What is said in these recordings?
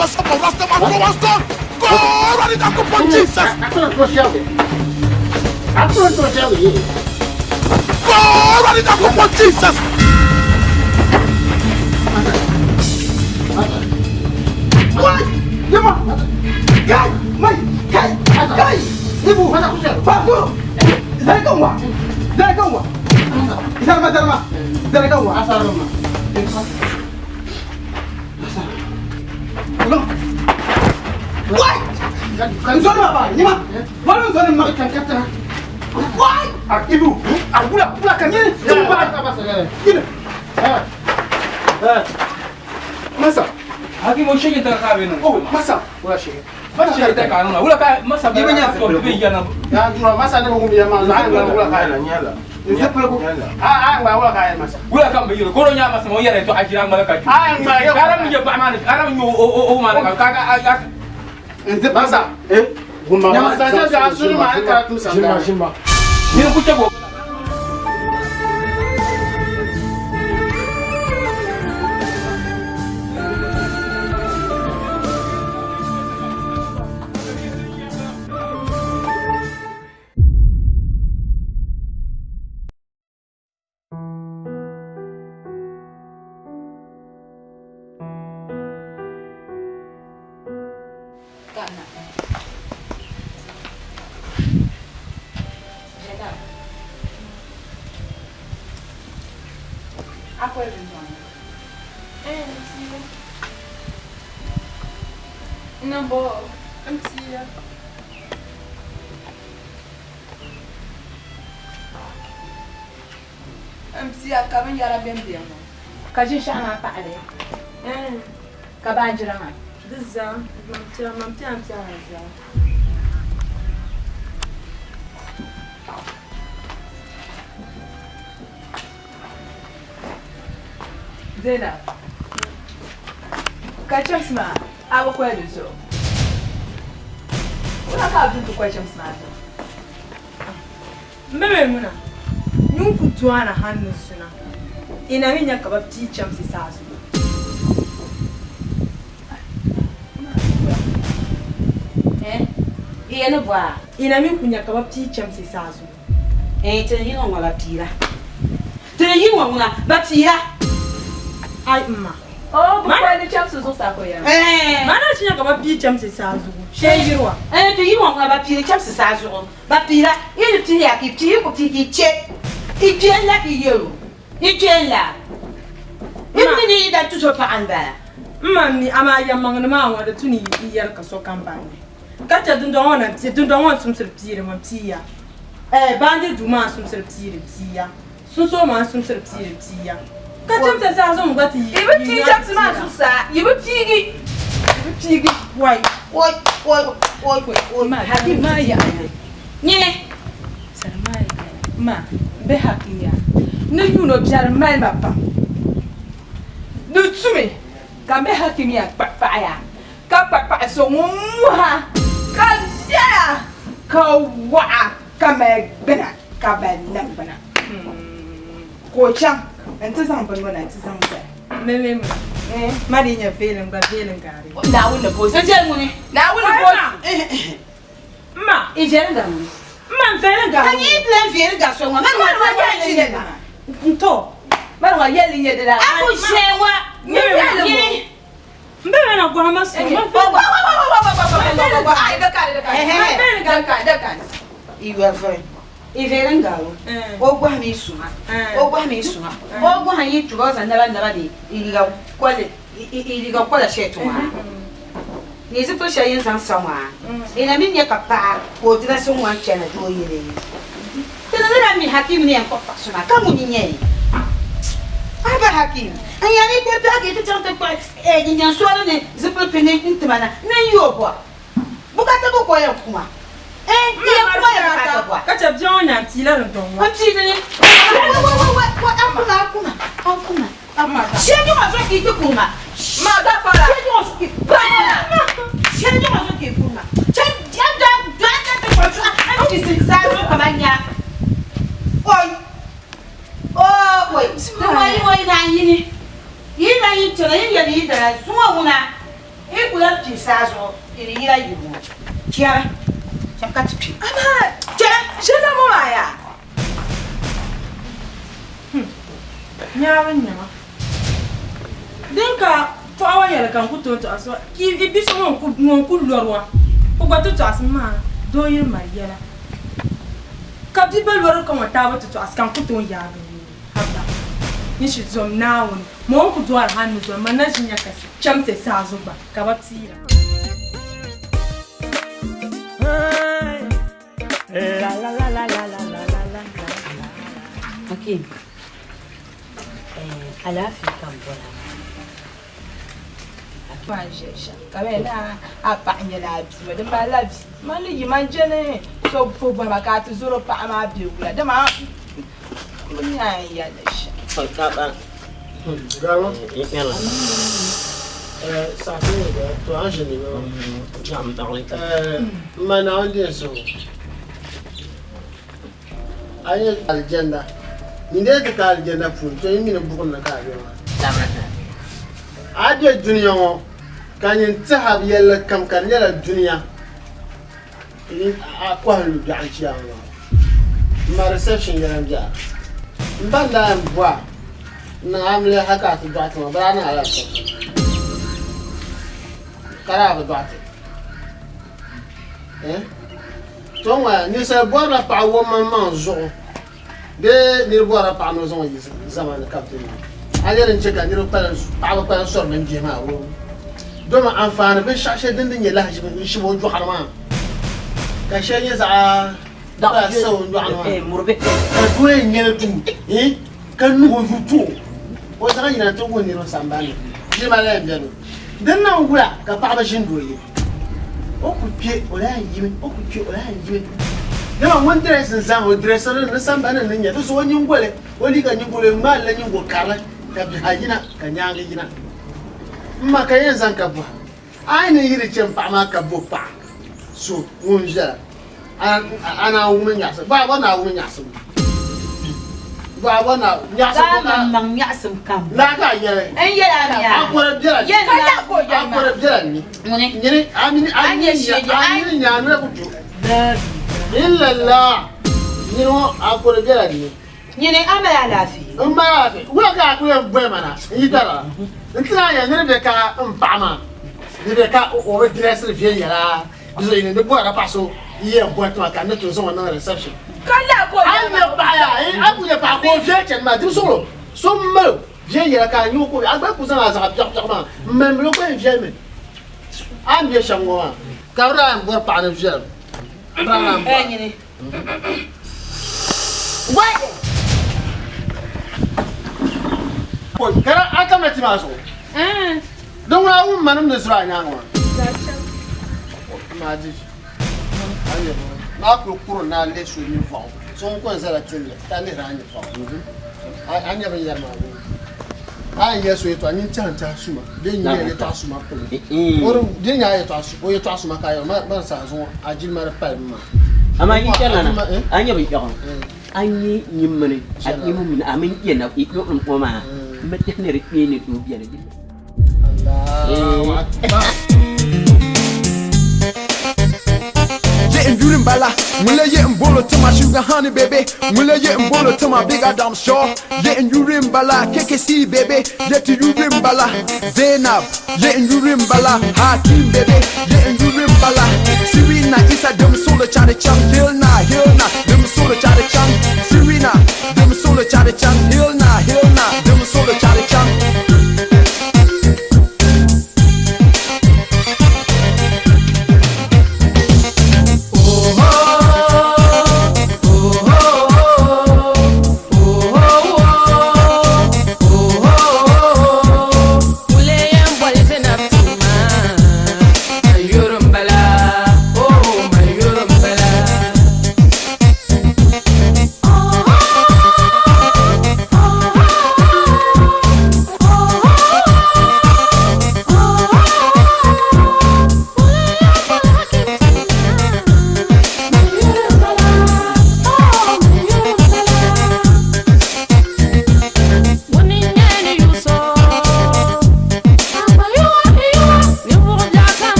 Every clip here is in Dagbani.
Go, Awurade Nyankopɔn Jesus. Go, Awurade Nyankopɔn Jesus. Wai! Yama! Kai! Mai! Kai! Kai! Ibu! Faso! Zare kan wa! Zare kan wa! Zarma zarma! Zare kan wa! Wai! Nzoni ma ba! Nyima! Wani nzoni ma! Wai! Ibu! Wula! Wula ka nyini! Ibu ba! Nyini! Masa! Hakim o shege ta ka be no. Oh, masa! Wula shege. Masa shege ta ka no. Wula ka masa ba. Ibe nya to be ya na. Ya dura masa ne ko ya ma na wula ka na nyala. Ah ah wula ka ya masa. Wula ka be yoro. Koro nya masa mo yare to ajira ngala ka ju. Ah ngba ya. Aram mi ba ma aram nyo o o o ma ka ka ka. Masa. Eh? Masa ja ja suru ma ka tu sanda. Ni ku chebo. Kana. Zainab. Akwai rinjana. Eh, mtiya. Nambo, mtiya. Mtiya ka binyɛra bɛn bɛ ŋɔ. Ka ʒinshɛɣu maa paɣali. Eh, Ka baanjira maa. di zaa, mam piɛla, mam piɛla piɛla zaa. Zainab. Ka chɛmsi maa a bi koli di zuɣu. Wula ka a du nti koli chɛmsi maa zuɣu? Mbe muna, nyun ku tuana hannu suna. Ina mi nya ka ba pii chamsi saa zuɣu. Eh? Iya ni bɔa? Ina mi ku nya ka ba pii chamsi saa zuɣu. Eh, tini yi ŋɔ ba piira. Tini yi ŋɔ ŋuna ba piira. Ai mma. O bi koli di chɛmsi zuɣusaa ko yɛra. Eh. Mana chi nya ka ba pii chamsi saa zuɣu. Shee yiriwa. Eh, ti yi ŋɔ ŋuna ba piiri chamsi saa zuɣu. Ba piira. Yi ni piiri ya ki pii ku pii ki che. I kpeen la ki yɛro. I kpeen la. I mi ni yi da tuso paɣa n-bala. Mma mi amaa yɛlimaŋli maa ŋɔ di tu ni yi yɛli ka sokam baŋ li. Ka che dundɔŋ ŋɔ na pii dundɔŋ ŋɔ n-sumsiri piiri ŋɔ piiya. Eh, baanjiri duu maa n-sumsiri piiri piiya. Sunsoo maa n-sumsiri piiri piiya. Ka chɛmsi saa zuɣu mi gba ti yi Yi bi pii chɛmsi maa zuɣusaa. Yi bi piigi. Yi bi piigi. Wai. Oi, oi, oi, oi. Ma, Hakim maa yaɣiya. Nyini. Sani maa yaɣiya. Ma, m be Hakim yaa. Ni yuun o biɛri mali ma pam. Di tumi ka m be Hakim yaa kpaɣi paɣa yaa. Ka kpaɣi paɣa so ŋun muha ka viɛla ka waɣa ka mali gbuna ka mali niŋgbuna. Ka o chaŋ nti zaŋ bini ŋɔ na nti zaŋ zali. Meme muna. Ma di nya veelim gba veelim gaari. Naawuni ni bosi. N viɛli ŋuni. Naawuni ni bosi. Mma. I viɛli gari ŋuni. Mma n veelim gaari. Ka nyɛ ti lan viɛli gari so ŋɔ. Mani ŋɔ ti lan yɛli nyɛ di N to. Mani ŋɔ yɛli nyɛ di la. A ku ʒee ŋɔ. Nyɛ viɛli ŋɔ. Nyini. M be na gɔhi ma so. Ma veelim. I yɔri vuri. I viɛli gari o. O gɔhi mi suma. O gɔhi mi suma. O gɔhi yi tuba o zaŋ naba naba ni i liiga koli i liiga kola shirt ŋɔ. Ni zipili shɛli yin zaŋ sa ŋɔ. I na mi nya ka paɣa ka o dirɛsi ŋɔ n-chana doo yili. Ti ni daa mi Hakim ni yɛn kpuɣi paɣa so maa ka ŋuni n-nyɛ li? A ba Hakim, n yɛn ni kpe paɣa ka yi ti chaŋ ti kpuɣi jinjam sɔɣili ni zipili pini n-ti ma na ni n yi o bɔri. Bukata bɔ ka o yɛn kuma? Eh, n yɛn kuma ya bukata bɔ? Ka chɛ bia ŋɔ nya m-piila din tɔŋ ŋɔ. M pii ni. Wai wai wai wai wai a kuma a kuma a kuma a kuma. Shɛli ŋɔ zuɣu ka yi ti kuhi ma. Ma gafara. Shɛli ŋɔ zuɣu ka yi Shɛli ŋɔ zuɣu ka yi kuhi ma. Chɛ a daa daa daa ti kpuɣi zuɣu a mi ti zaa zuɣu kaman nya. Oi oh oi ti ŋɔ yi ŋɔ yi naan yini yi naan yi chana yi yɛli yi dala zuŋɔ ŋuna. I ku lahi pii saa zuɣu di yila yili ŋɔ. Chɛri, cham ka ti kpi. Amaa, Chɛri! Ʒe na ŋɔ maa yaa? Nyaaba n-nyɛ ma. Din ka tɔɣa wa yɛli ka n ku tooi tɔɣisi wa, i bi so ŋun ku lɔri wa, o gba ti tɔɣisi maa doo yiri mali yɛla. Ka bia ba lɔri ka ŋɔ taabo ti tɔɣisi ka n ku tooi yaagi n nuu. Haba! N shi zom Naawuni, ma o ni ku dɔɣiri hal ni zom ma na ʒi nya kasi chɛmsi saa zuɣu gba ka ba piira. Hakim, alaafee ka n bɔra maa n ʒe shɛm ka bɛ na a paɣa nyɛla a bia di malila vi man ni yi man jɛni so po bɔhima ka a ti zɔri o paɣa maa bɛ wula dama n bi nya a ni yɛli shɛm. M ma Naawuni di n suhu a nyɛ alijanna nyin dee ti ka alijanna puuni to yi mi ni buɣim ni ka a be maa a be dunia ŋɔ ka nyin tɛha yɛlli kam ka di nyɛla dunia a kɔhi lu biɛɣu chiyaama maa m ma reception yɛla m-be a m ba n-daa yɛn bo a n-niŋ amiliya hali ka a ti dɔɣi ti ma bɛ daa niŋ a la reception ka daa bi dɔɣi ti To ŋɔ ninsal bɔrila paɣa o maŋmaŋ zuɣu bee nir bɔrila paɣa ni o zaŋ o yi zamani ka bɛ ti niŋ? A nya din chɛ ka niriba kpalim paɣiba kpalim sɔri bɛn bihi maa o doma anfaani binshɛɣu shɛli din di nyɛ lahiʒibu n-shib o jɔɣiri maa ka shɛli nyɛ zaɣ sa o nyɔɣu ni maa ka doo yɛn nyɛli duu ka nuhi o yuli tuhi o o zaŋ yina nti wuhi niriba sambani ni ʒili maa la yɛn beni din niŋ wula ka paɣiba ʒini doo yili. O ku kpe, o lahi yimi, o ku kpe, o lahi yimi. Dama ŋun dirɛsi n-zaŋ o dirɛsiri ni sambani ni nya di zuɣu o nyiŋgoli, o liiga nyiŋgoli ŋmaali la nyiŋgo karili ka biha yina ka nyaaŋa yina. M ma ka yɛn zaŋ ka bɔhim, a yi ni yi di chɛ m paɣa maa ka bo paɣa so ŋun viɛla, a naan wum n nyaɣisim, bɔ a bɔri ni a wum n nyaɣisim? Bɔ a bɔri ni a nyaɣisim Daa ko ka maŋmaŋ nyaɣisim kam. Laa ka a yɛli. N yɛl a mi a. A kɔre bela ni. Yɛn Ka na. daa ka o yɛli A maa. kɔre bela ni. Ŋuni? Nyini a mini a A mini nyɛ nya shɛli. a A mini nya a noli ku to. Illallah nyini ŋɔ a kɔre bela ni. Nyini a mali alaafee. N mali alaafee. Wula ka a kuli yɛn boli ma na n yi tara n ti naan yɛli ni di be ka n paɣa maa di be ka o bi dirɛsiri viɛnyɛla di zuɣu yi ni bɔrila paɣa so yi yɛn boli ti ma ka n ni tooi zaŋ o niŋ reception. Ka lahi ka o A yɛli ni maa nyɛ paɣa yaa a ku nyɛ paɣa ka o viɛli chani maa dibu suɣulo so m mali o viɛnyɛla ka a nya o ka o a gba ku zaŋ a zaɣ biɛɣu biɛɣu maa m mali mali o gba yɛn viɛlimi a ni be shɛm ŋɔ maa ka bɛ daa yɛn bɔri paɣa ni viɛlim bɛ daa naan bɔra. Nyini. Kara a kamina ti maa zuɣu. Din ŋuna a wum manim ni zuri a nyaaŋa maa. Maa di maa kuli kuri ni a lihi so ninvɔɣu so ŋun kɔŋ zala tilli ka lihiri a ninvɔɣu a nya binyɛri maa bee a yɛn yɛli so yɛtɔɣa nyin tɛha n-tɛha suma bee nyin yɛli yɛtɔɣa suma polo di nyɛ o yɛtɔɣa suma ka a yɛli ma saha zuŋɔ a jilima di palimi maa. Amaa yi chana na a nya binshɛɣu a yi nyin mini a imu mini a mini yɛn na yuɣulim ŋɔ maa m bi tɛhi ni di kpeeni tooi beni. Allahu Akbar. Ye n yuli m-bala ŋun lee ye m-bolo ti ma Sugar honey baby ŋun lee ye m-bolo ti ma Big Adam Shaw Ye n yuli m-bala KKC baby Ye ti yuli m-bala Zainab Ye n yuli m-bala Hakim baby Ye n yuli m-bala Sirina Isa dim solo chari chaŋ Hill na hill na dim solo chari chaŋ Sirina dim solo chari chaŋ Hill na hill na dim solo chari chaŋ.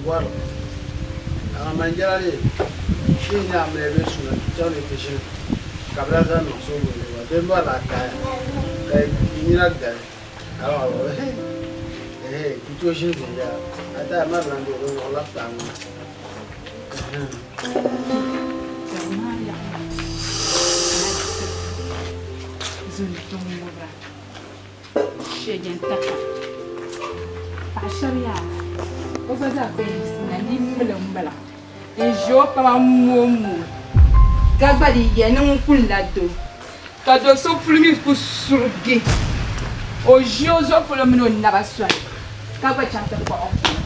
Bɔri amaa manjɛra lee yi nya amiliya bee suna chaŋ ni ti ʒini ka bɛ daa zaŋ niŋ soobuli gba bee m-bɔrila a kaya ka yi nina gali ka a bɔri hei hei ku tooi ʒini viɛnyɛla a taya mari lan doo di wuɣirila kpaa ŋɔ Paɣa shɛba yaa o gba zaa ka o yiɣisi na ni milim milim n-ʒi o kpama m-mooi ka gba di yɛli ni ŋun kuli la doo ka do so puli mi ku surigi o ʒi o zuɣu polo mini o naba soli ka gba chaŋ ti kpuɣi o puli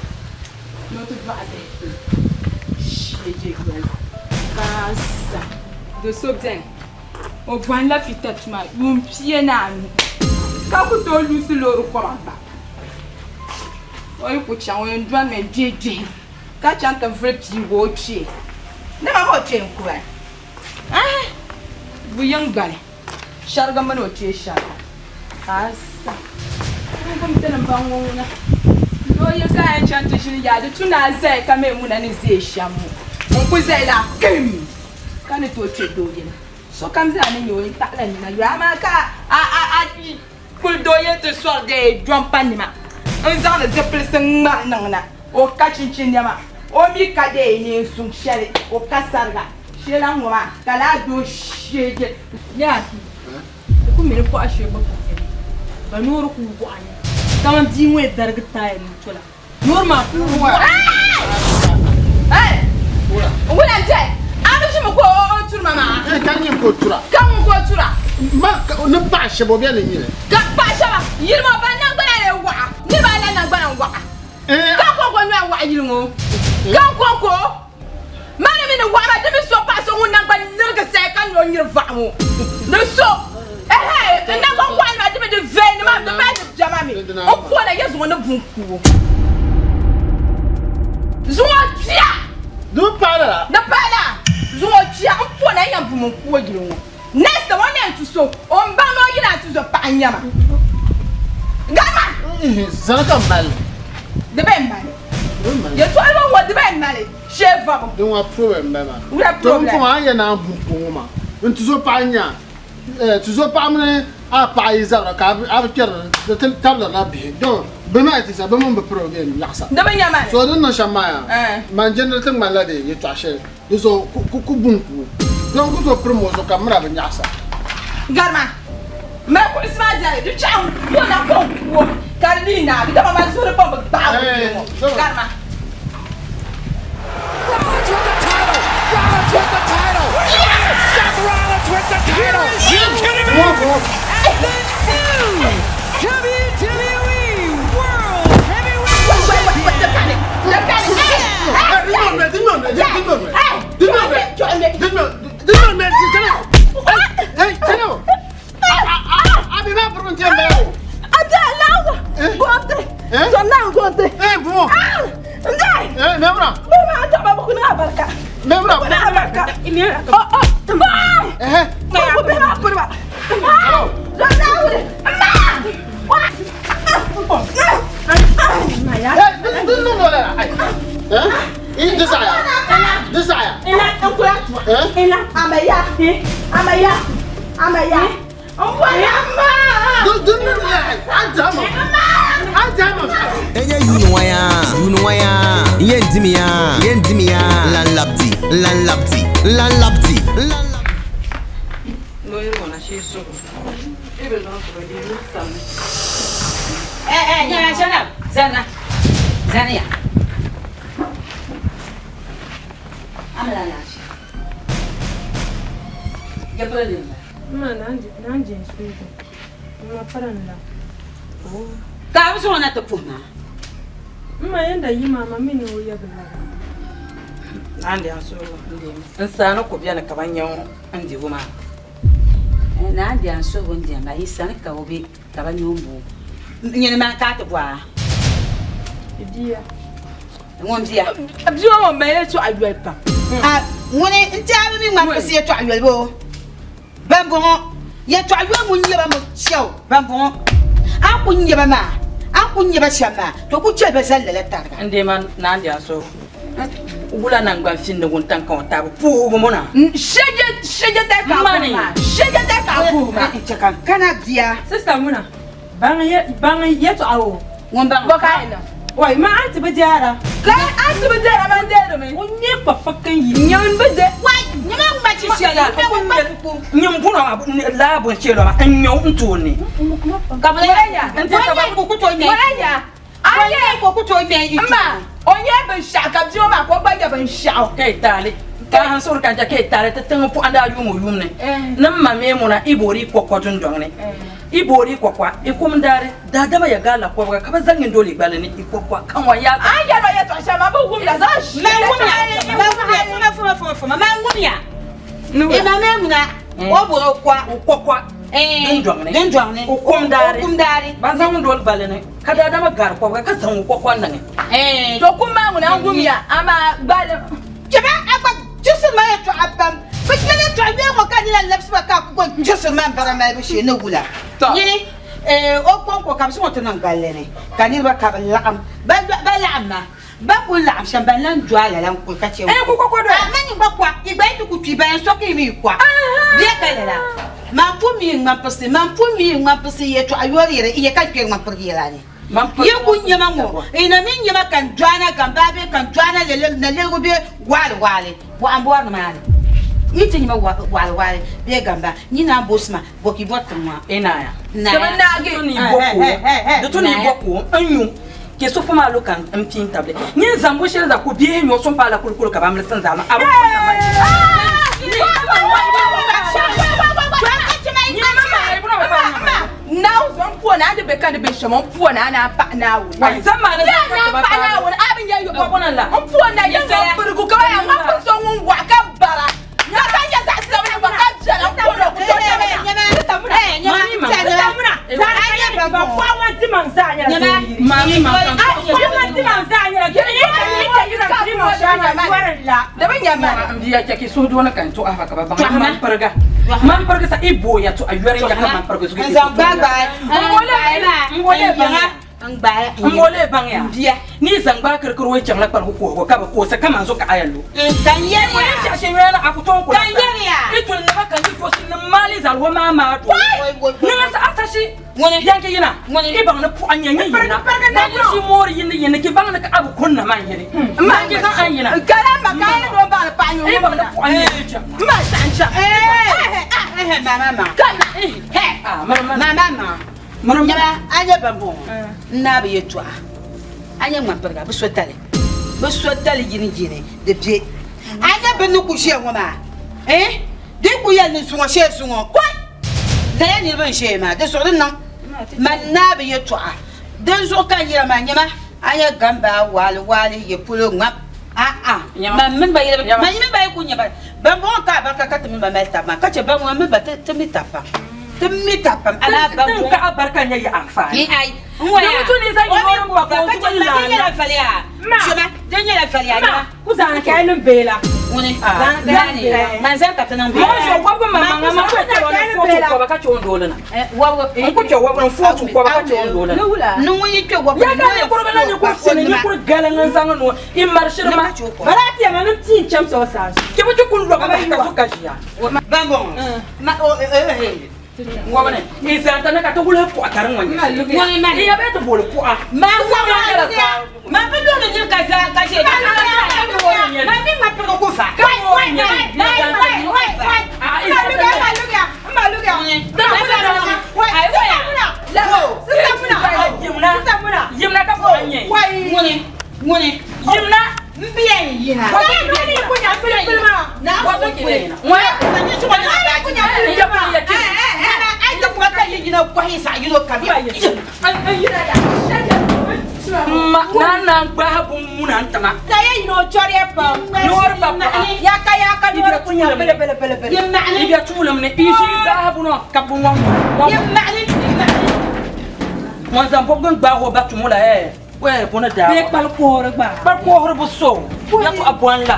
ni o ti dɔɣi bihi ti o sheeje yoli ka sa do so beni O bɔhimla fita tuma yuun 45 ka ku tooi luusi loori kɔba gba. O yi ku chaŋ o yɛn dɔnimi n-gbihi gbihi ka chaŋ ti vuli piigi o kpee. Dama ka o kpee n-ku ba. Ahi! Bu yiŋ gbali shɛriga mini o kpee shɛriga ka a sa n-gum ti ni m-baŋ ŋɔ ŋuna. Doo yi ka a yɛn chaŋ ti ʒini yaa di tu ni a zaya ka mi ŋuna ni zaya shɛm ŋɔ. N ku zaya la kim! Ka ni tooi kpe doo yili. Sokam zaa ni nya o n-taɣila nina yoli, amaa ka a kuli doo yili ti sɔri dee jɔmpa nima n-zaŋdi zipilisi ŋ-ŋmari niŋ na. O ka chinchin nɛma, o mi ka dee neen suŋ shɛli, o ka sariga. Shee la ŋ-ŋɔ maa ka lala doo sheegi. Yaa Di ku mini kɔha shee gba ka beni, ka noori kuli waɣa ni kaman bia ŋɔ yi darigi taaya ni o tola. Noori maa kuli waɣa. Wula n-tɛ a bi ʒimi ka o turi ma maa? Ka nyini ka o tura. Ka ŋun ka o tura? Ma ni paɣa shɛba o bɛ ni nyini. Ka paɣa shɛba yili ŋɔ ban naŋgbana lee waɣa niriba ala naŋgbana n-waɣa. Ka n kɔŋko nɔya waɣa yili ŋɔ. Ka n kɔŋko ma ni mi ni waɣa maa di mi so paɣa so ŋun naŋgbani lirigi saya ka ni o nyiri vaɣa ŋɔ ni so ɛhɛi n naŋgbani waɣa maa di mi di veeni maa di mali di biɛma mi n koona ya zuŋɔ ni bun kuo zuŋɔ kpiya di mi paai lala di paai la zuŋɔ kpiya n koona ya bum n kuo yili ŋɔ next time o ni yɛn ti so o ni baŋ ni o yina ti zo paɣa n nyɛma gama zani ka mali di bɛ mali yɛtɔɣili ŋɔ di bɛ mali shee vabu. Din ŋɔ problem bala maa. Wula problem? To n a yɛn naan bum ko ŋɔ maa n tuzo paɣa n nya tuzo paɣa mini a paɣa yi zabira ka a bi kpɛri di ti tabirila bihi don bihi maa yi ti sa bi mini bi piri bɛ yɛn laɣisa. Di bi nya mani. So din niŋ shɛm maa yaa man jɛndiri ti ŋmanila di yɛtɔɣa shɛli di zuɣu ku bum ku don ku tooi pirim o zuɣu ka mira bi nyaɣisa. Garima mali kuɣusi maa zali di chaɣ n-ku na ka o ku o ka di dii naagi dama man suhuri pam bi gbaag o bia ŋɔ. Garima. Rollins with the title! Rollins with the title! Seth Rollins with the title! Are you kidding me? And the new WWE World Heavyweight Enye yunu waya, yunu waya, yen dimiya, yen dimiya, lan labdi, lan labdi, lan labdi, lan labdi. Eh, shut up. Zana. Zana ya. Amala na shi. Jabra ne ba. Ma na je suudu. Ma paran la. Ka bi so na ta puhma. Ma yanda yi mama mini o yabi la. Na ndi an so ndi. N sani ko biɛni ka ba nyɛ n dibu maa. Na ndi an so n di ma yi sani ka o be ka ba nyɛ n bu. Nyini maa ka ti bɔa. Bia. Ŋun bia. Bia ŋɔ mali yɛltɔɣa yoli pam. A ŋuni n ti a bi mi ŋmani kusi yɛltɔɣa yoli boo. Ban bɔŋɔ yɛltɔɣa yoli ŋun nyɛ ba mi chɛo ban bɔŋɔ a ku nyɛ ba maa a ku nyɛ ba shɛm maa to ku chɛ ba zali lala tariga. N deei ma naan di a so wula naŋgban finni wuntaŋ ka o tabi puhigu muna. Shɛje shɛje tali ka a puhi maa shɛje tali ka a puhi maa. N chɛ ka n kana bia. Sista muna baŋ baŋ yɛtɔɣa o. Ŋun baŋ. Bɔ ka a yɛn niŋ? Wai ma a ti bi deera. Ka a ti bi deera ban deeri mi. O nyɛ kpafakin yi. Nyɛ bi de. Wai nyɛ ma ŋma chi shɛli n bɛ ŋun kpa fuku. Nyɛ bunɔ maa laa bun shɛli maa n nyɛ n tooni. Ka bi lahi N ti saba. Ko ku tooi ŋmɛ. Wala nya. A nyɛ ko ku tooi ŋmɛ i Ma o nyɛ binshaɣu ka bia ŋɔ maa ka o gba nyɛ binshaɣu. Ka yi taali ka han sori ka n ka yi taali ti tiŋ puɣa daa yuum o yuum ni ni ma mi muna i boori i kɔkɔ dundɔŋ ni i boori i kɔkɔ i kum daari daadama ya gaala kɔbiga ka bi zaŋ n doli gbali ni i kɔkɔ ka ŋɔ yaa A yɛrɛ o yɛltɔɣa shɛli maa bi wumda zaɣ ʒi. Ma ŋumya ma ŋumya fuma fuma fuma fuma ma ŋumya. I ma mi muna o boori o kɔa. O kɔkɔ dundɔŋ ni Dundɔŋ ni. o kum daari O kum daari. ban zaŋ n doli gbali ni ka daadama gaari kɔbiga ka zaŋ o kɔkɔ niŋi. To kum maa ŋuna n wumya amaa gbali. Chɛba a gba chisiri ma yɛltɔɣa pam. Bi chɛ yɛltɔɣa yɔɛ ŋɔ ka nina labisi ba ka a ku gɔn chisiri ma m-bara malibu shee ni wula. Nyini o kɔŋko ka bɛ zaŋ o ti niŋ galli ni ka niriba ka bɛ laɣim ba laɣim ma ba ku laɣim shɛm ban lan do a lala n-kuli ka chɛ Eh, ku kɔkɔ doya. Ma nyin gba kɔa i gba yi ti ku kpi ban yɛn so ka yi mi yi kɔa bɛ ka lala man pun mi ŋmanpirisi man pun mi ŋmanpirisi yɛltɔɣa yɔri yɛra i yɛ ka n kpɛri ŋmanpirigi yɛla ni. Yi ku nyɛ ma ŋɔ, yi na mi nyɛ ma ka n dɔana gambaa bee ka n dɔana nalɛligu bee waɣili waɣili bɔɣa m-bɔri nimaani. Yi ti nyɛ ma waɣili waɣili bee gambaa, yi naan bosi ma bɔ ka yi bɔri tiŋ maa. I naaya. Naaya. Di tu ni yi bɔ ko n nyu ke so maa lo ka n pin tabili. Nyin zaŋ bu shɛli zaa ku bihi nyɔ sun paala kulikuli ka ba mili sin zaa maa. A bi ku na Naawuni zuɣu n puhi ni a ni be ka ni be shɛm n puhi ni a naan paɣi Naawuni. Ai, zan maa ni Ya zan naan ka paɣi ti ba Naawuni a bi nya yɔɣu. Wabuna la. N puhi ni a yɛn zaŋ pirigu ka ba yaa ŋman piri so ŋun waɣa ka bara ka ka nyɛ zaɣ sabinli gba ka viɛla n puhi ni o ku tooi Di bi nya ma. N bia chɛ ka i suhu dooni ka n tuhi a ba ka ba baŋ ni man piriga. Man piriga sa i booya to a yɔri ya ka man piriga zuɣu. N zaŋ gbaai gbaai N bole baŋ ya. Ni zaŋ gbaai kirikiri o chaŋla kparigu kuhigu ka bi koosa ka man zo ka a ya lo. Ka n yɛri ya. Ni shɛhi shɛli na a ku tooi kula. Ka n yɛri ya. I tuli naba ka ni gosi ni maali zali o maa maa do. Niŋ sa a sashi yanki yina i baŋ ni puɣa nyɛ nyɛ yina. Ka shi moori yindi yindi ki baŋ ni ka a bi kun na man yini. Ma ki zaŋ an yina. Gala ma ka yi do baŋ ni paɣa nyɛ I baŋ ni puɣa nyɛ nyɛ chaŋ. Ma saɣim chaŋ. Mama ma. Ka na. Mama ma. Nyɛma a nyɛ ban bɔŋɔ n naa bi yɛltɔɣa a nyɛ ŋmanpiriga bi so tali bi so tali yini yini di bɛ a nyɛ bini ni ku ʒiya ŋɔ maa di ku yɛli ni zuŋɔ shee zuŋɔ kɔi lala niriba n ʒiya maa di zuɣu di niŋ man naa bi yɛltɔɣa din zuɣu ka n yɛra maa nyɛma a nyɛ gambaa waali waali yɛ polo ŋmam a'a man mini ba yɛli man mini ba yi ku nyɛ ba ban bɔŋɔ ka a barika ka ti mini ba mali taba maa ka chɛ ban ŋɔ mini ba ti mi taba pam ti mi taba pam amaa ban Din ka a barika nyɛ ya anfaani. Ai, n waya. Di tu ni zaŋ O mi yɔri m-pa ka ka o chɛ zuɣu ma din laana. nyɛla valiya. Shɛma, din nyɛla valiya Ma, ku zaŋ ka yi niŋ beela. Ŋuni? Zaani. Man zaŋ ka ti niŋ beela. Ma ʒe wɔbigu ma maŋa ma ku chɛ o ni footu kɔba ka chɛ o ni dooli na. Wɔbigu. N ku chɛ wɔbigu ni footu kɔba ka chɛ o ni dooli na. Ni ŋun yi kpe wɔbigu. Ya ka ni kurigu na ni kuri fini ni kuri galiŋ n zaŋ n i mari shiri ma. Bara ti yɛma ni pii n chɛmsi o saa zuɣu. Ke bi ti kun lɔba bahi ka so ka ʒiya. Ban bɔŋɔ. Ma o Wɔbini i zaŋ ta ni ka ti wulihi puɣa ka di ŋɔ nyɛ shɛli. Ŋuni mani. I ya bee ti booli puɣa. Ma zaŋ ma bi luɣili niri ka za ka ʒe. Ma mi ma pirigi ku fa. Yimna ka puɣa nyɛ. Ŋuni ŋuni. Yimna. N biya n yina. Ma naan naan gbahi bun muna n tima. Saya yino chɔriya pam. Noori ba paɣa. Yaka yaka noori ku nya bele bele bele bele. I bɛ tuulim ni i ʒi gbahi bunu ka bun ŋɔ ŋun zaŋ bɔbigi n gbaagi o ba tumo la ɛɛ buni daa. Bee kpali koori gba. Kpali koori bi so yɛltɔɣa bɔn la.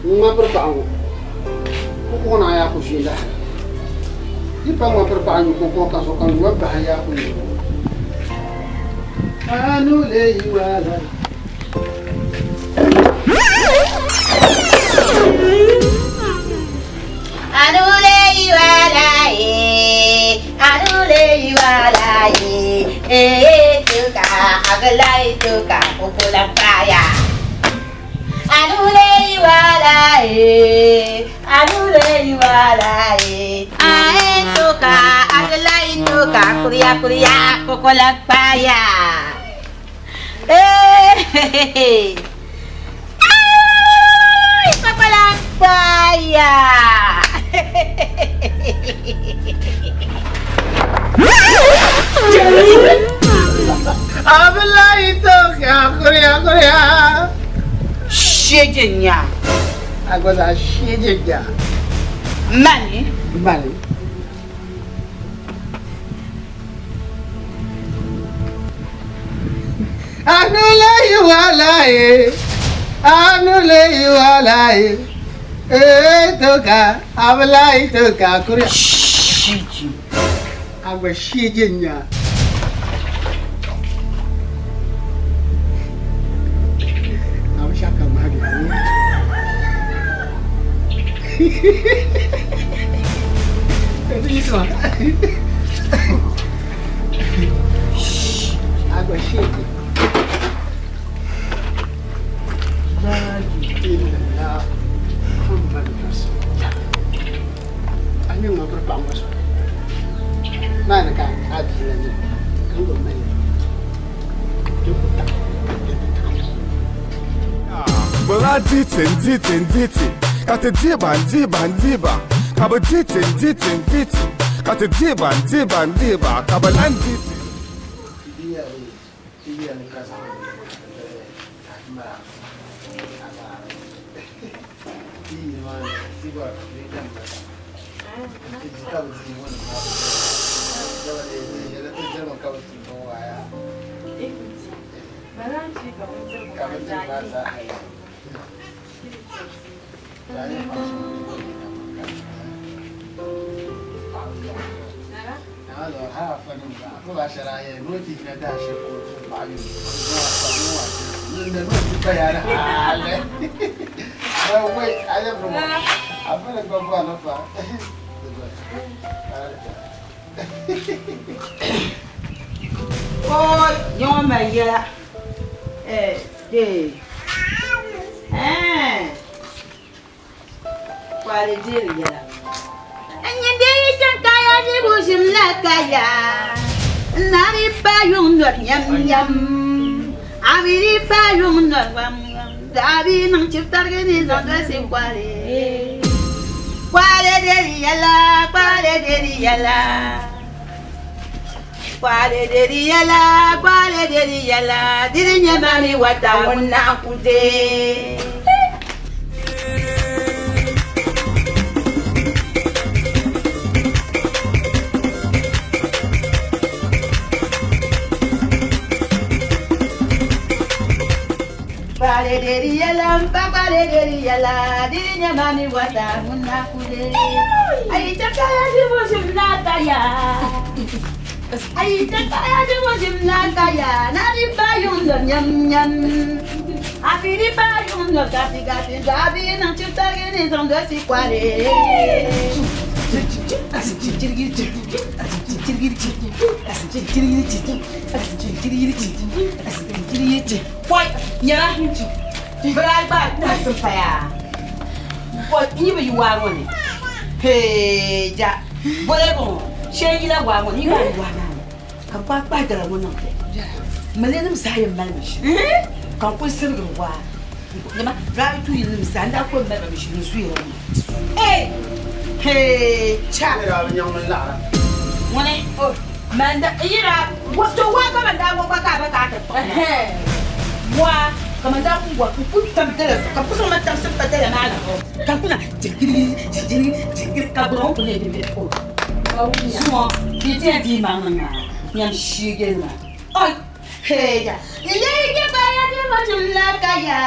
Ŋma piri paɣa ŋɔ kukuɣu naa yaa ku ʒii lahi yi pa ŋma piri paɣa nyu kukuɣu ka so kam ŋma bahi yaa ku nyu anu le yi wala Anule iwala e, anule iwala e, e tuka agalai tuka kukulang kaya. Anule iwala e, anule iwala e, ae tuka agalai tuka kuya kuya kukulang kaya. Eh, ay, kukulang kaya. Abdullahi toka kuriya kuriya. Sheje nya. Agwaza sheje nya. Mani. Mani. Anule iwala e, anule iwala e, e toka Abdullahi toka kuriya. Sheje. Agwa sheje nya. Shaka magi. Agwa sheje. La ilaha Muhammad Rasulullah. Ani ngwa pir paɣa ŋɔ so. Maani ka a bia la nyɛ ka n gbubi mali. Bala diti diti diti ka ti diba diba diba ka bi diti diti diti ka ti diba diba diba ka bi lan diti. Oh, yɔn ma yɛla. Eh, de. Eh. Kwale diri yɛla. Nyinde yi kaya di bujim la kaya. Nari pa yung nor nyam nyam. Abiri pa yung nor wam wam. Dabi nang chip targe ni zandwa si kwale. Kwale diri yɛla, kwale diri yɛla. Kwale diri yɛla, kwale diri yɛla. Diri nyamani wata wuna kude. Kwale diri yɛla, mpa kwale diri yɛla. Diri nyamani wata wuna kude. Ayi chakaya di bujim la kaya. Ayi chakaya di bujim la kaya. Nari pa yung nor nyam nyam. Abiri pa yung nor gati gati. Dabi nang chip targe ni zandwa si kwale. Poi, nyɛla biraa gba tasim paya. Poi, n yi bi yi waa ŋɔ ni. Hee, ja. Bole bɔŋɔ, shee yila waa ŋɔ ni, yi gaa yi waa maa ni. Ka bi kpaai kpaai dala ŋɔ niŋ li. Mali nim zaa yɛn mali mi shili. Ka n kuli sirigiri waa. Nyɛma, biraa yi tuuli nim zaa, n daa kuli mali ba mi shili n zuya ŋɔ. Ee! Hee, cha. Ŋuni? Manda, yira, to waa ka man daa ŋɔ gba ka a ba ka a ti kpuɣi. Waa, ka man daa ku wa, n ku tam dala zuɣu, ka ku zaŋ ma tam simpa dala maa zuɣu. Ka n kuna jigiri, jigiri, jigiri, ka gbura ŋɔ kuli nyɛ din be o. Zuŋɔ, di ti yɛn dii maŋ niŋ maa, nyam shiigeli maa. Oi! Hee ya. Leke kaya di mo jumla kaya.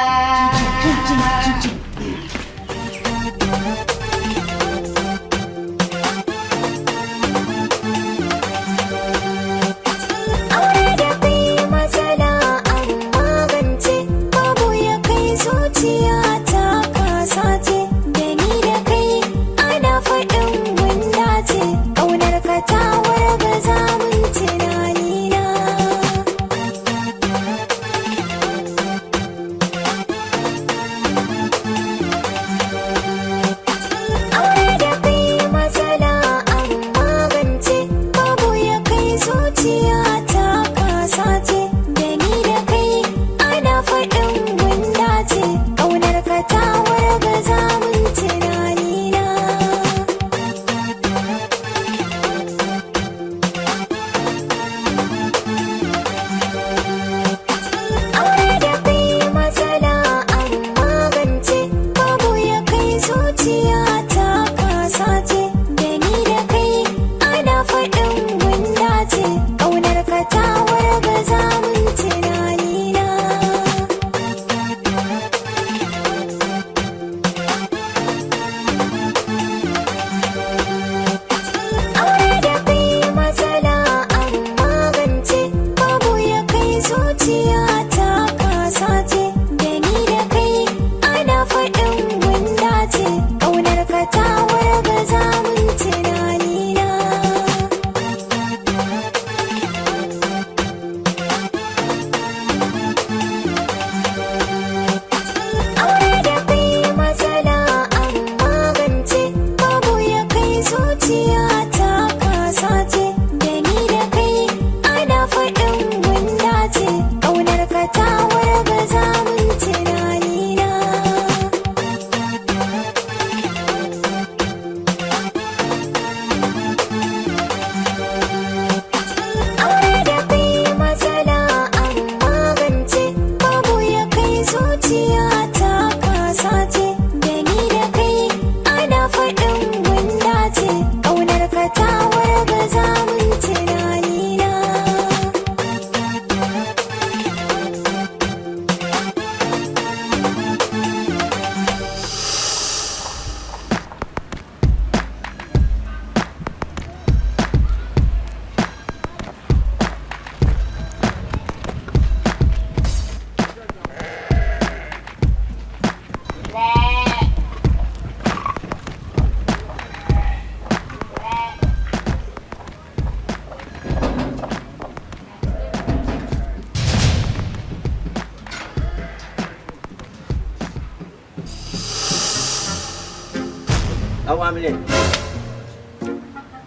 Awamle.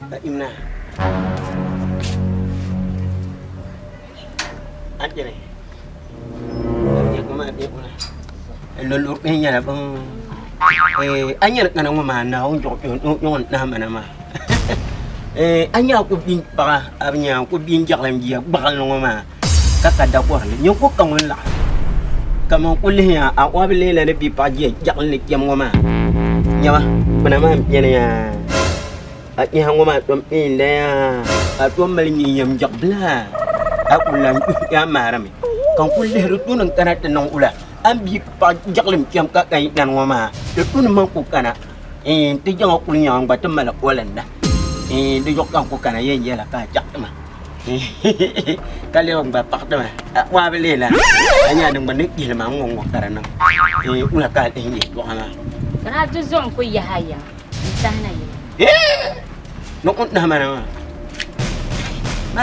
Ka imna. Akere. Ya kuma bi kuna. Lolur pe nyala bang. Eh anya kana ngo ma na on jo yo na ma na ma. Eh anya ku bin pa abnya ku bin jaklam jiya bagal ngo ma. Ka ka da ko ni ko kan la. Kaman ku lihiya a wa bi lela ni bi paɣa jiya jaɣali ni kpɛm ŋɔ maa nyɛma kpuna maa n-beni yaa a kpɛha ŋɔ maa tom n la yaa a tom mali nyinyam jaɣibila a ku lan yaa maarimi ka n kuli lihiri tuni n kana ti niŋ wula a ni bia paɣa jaɣali kpɛm ka ka yidana ŋɔ maa di tuni man ku kana ti jaŋa kuli nyaŋ gba ti mali olinda di zuɣu ka n ku kana yɛn yɛla ka a chaɣiti ma ka lɛbi gba paɣa ti ma waa bi leela a nya din gba ni kpihili ma n ŋɔ ŋɔ ka di niŋ wula ka a lihi yɛltɔɣa maa Kana ti zo n ku yaha ya n tahina yi. Ni ku nahi ma na maa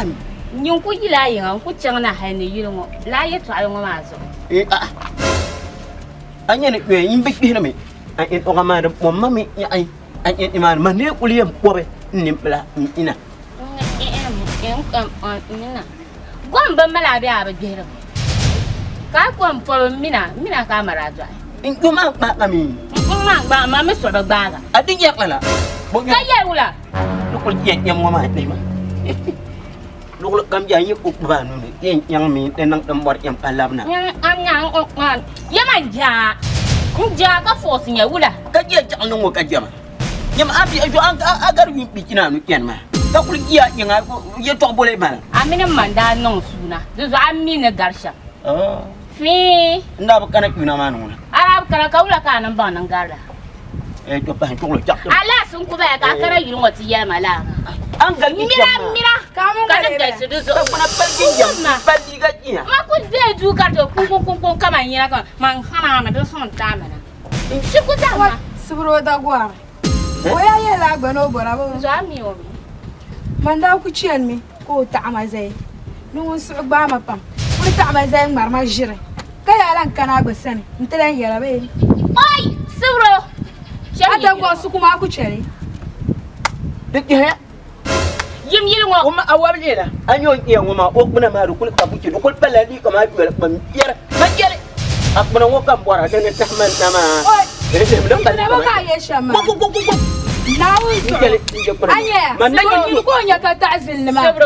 Nyin ku yila yiŋa n ku chaŋ na hali ni yili ŋɔ laa yɛltɔɣali ŋɔ maa zuɣu. A nya ni kpɛ n bi kpihirimi a yɛltɔɣa maa di pom ma mi yaɣi a yɛltɔɣa maa ma ni kuli yɛn kɔbi n nimpila n ina. Gom bi mali a bee a bi gbihiri ka a kom pɔbi n mina n mina ka a mali a dɔɣi. N kpɛ maa gbaai ka mi. N maa gbaai ma mi suɣu bi gbaaga. A di yɛrila la. Ka yɛli wula. Ni kuli yɛn yɛm ŋɔ maa lihi ma. Luɣuli kam yaa yi ku gbubi a nuuni yɛn nyaŋ mi di niŋ din bɔri yɛm ka labina. Yɛma n jaa n jaa ka fɔɔsi nyɛ wula. Ka jɛ jaɣali ŋɔ ka jɛma. Nyama a bihi zuɣu a gari yuun kpichina anu chani maa ka kuli jiya yiŋa yɛltɔɣa boli mali. A mini m ma n-daa niŋ suuna di zuɣu a mi ni gari shɛm. Fii. N daa bi kana kpiina maa ni ŋuna. A daa bi kana ka wula ka a niŋ baŋ ni n gari la? Eh, to pahi chuɣuli chaɣ ti. Alaafee n-ku bala ka a kana yuli ŋɔ ti yɛli ma laa maa. A ni gali Mira, mira, ka ni galisi di zuɣu. Ka kpana pali jinjam, pali liiga jiya. Ma ku deei duu ka ti kuŋkuŋkuŋkuŋ kaman yina ka man hana mi di suŋ taami na. N ku zahim ma. Sibiri o dagɔri. O yaa yɛlila a gba ni o bɔra bɛ. Zuɣu a mi o mi. Man daa ku chanimi ka o taɣi ma zali ni ŋun suhu gbaai ma pam. Kuli taɣi ma zali ŋmari ma ʒiri ka yaa lan kana a gba sani nti lan yɛla bee? Oi! Sibiri o! A dagɔri suku maa ku chɛli. Di kpɛhiya. Yim yili ŋɔ. O ma a wabi leela a nyɛ o ni kpɛya ŋɔ maa o kpuna maa di kuli ka buchi di kuli palila liiga maa yoli kpam yɛri ma chɛli a kpuna ŋɔ ka n bɔra di ni tahi ma na maa. Oi! Di ni tahi ma Kpuna ba ka a yɛ shɛm maa. Naawuni zuɣu. A nyɛ Ma na Sibiri o ka o nya ka taɣi zilli maa. Sibiri o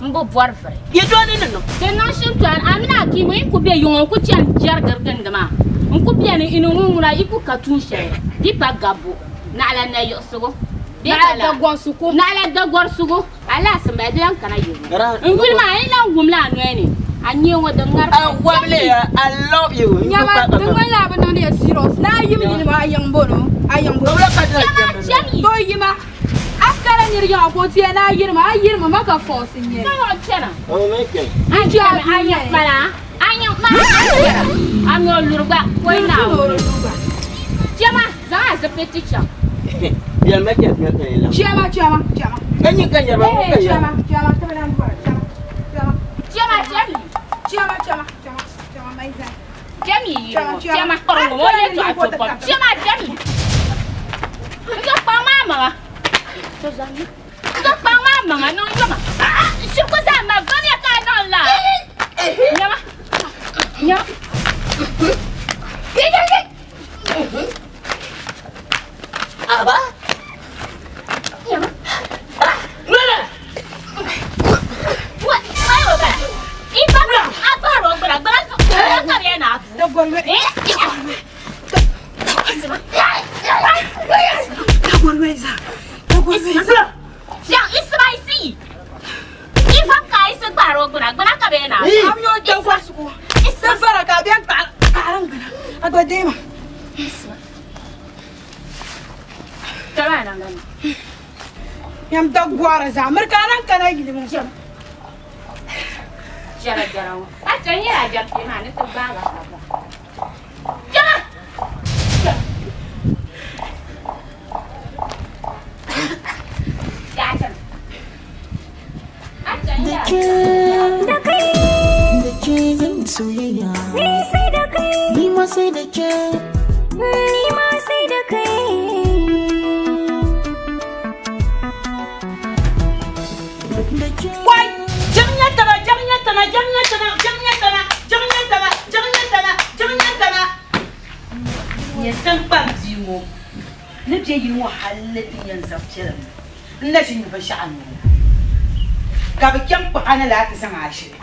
m bi bɔri vuri. Yɛltɔɣa ni ni niŋ. Di niŋ shintɔni a mini a kiimu yi ku be yiŋɔ n ku chani jɛrigiri gindi maa n ku beni n ni ŋun ŋuna yi ku ka tuun shɛli di pa gabbu naɣila nayiɣisigu. Naɣila dagɔrisigu alaasi m-bala di lan kana yili ŋɔ. N yuli maa a yi lan wum li a noli ni a nyee ŋɔ di ŋari I wabili ya, I love you. Nyama di ŋmanila a bi niŋdi ya serious. Ni a yim yili maa a yiŋ bɔno, a yiŋ bɔno. To yima a kala niri yiŋa ka o ti ya ni a yirima, a yirimi ma ka force n nyɛli. A yiŋ kpala, a yiŋ kpala, a mi o luri gba, ka o yi Naawuni. Chama zaŋ a zipiliti chaŋ. Chama chama chama. Hey, chama chama tibi lan bɔra chama chama. Chama chami. Chama chama chama chama mai zani. Chami yi ŋɔ chama kɔrɔŋ ŋɔ o yɛltɔɣa to pam chama chami. N zo kpaŋ maa maŋa. N zo kpaŋ maa maŋa niŋ yoma. Shiriku zaa ma vamiya ka a niŋ la. Nyama nyama. Aba. Nana. What? Ayo ba. Ifa a faro gbara gbara ka bɛ na. Fiang isma isi. Ifa ka isi gbara gbara gbara ka bɛ na. Am yo dagɔrisigu. Safara ka bɛ kpaɣirim gbina. A gba deema. Nyam dagɔri zaa miri ka a lan kana yili ŋɔ. Jɛra jɛra ŋɔ. A chɛ nyɛla jɛri kpee maa ni ti gbaagi a ka Jɛma! Da kai da ke zan soyayya. Ni sai da kai. Ni ma sai da ke. Ni ma sai da kai. tana, jiŋ nyɛ tana, jiŋ nyɛ tana, jiŋ nyɛ tana, jiŋ nyɛ tana, jiŋ nyɛ tana. Nyɛ tiŋkpaŋ bia ŋɔ ni be yili ŋɔ halli ti yɛn zaŋ piɛlim n na ʒi nyu binshɛɣu n niŋ ka bɛ chaŋ kpuɣi a na laa ti zaŋ a ʒili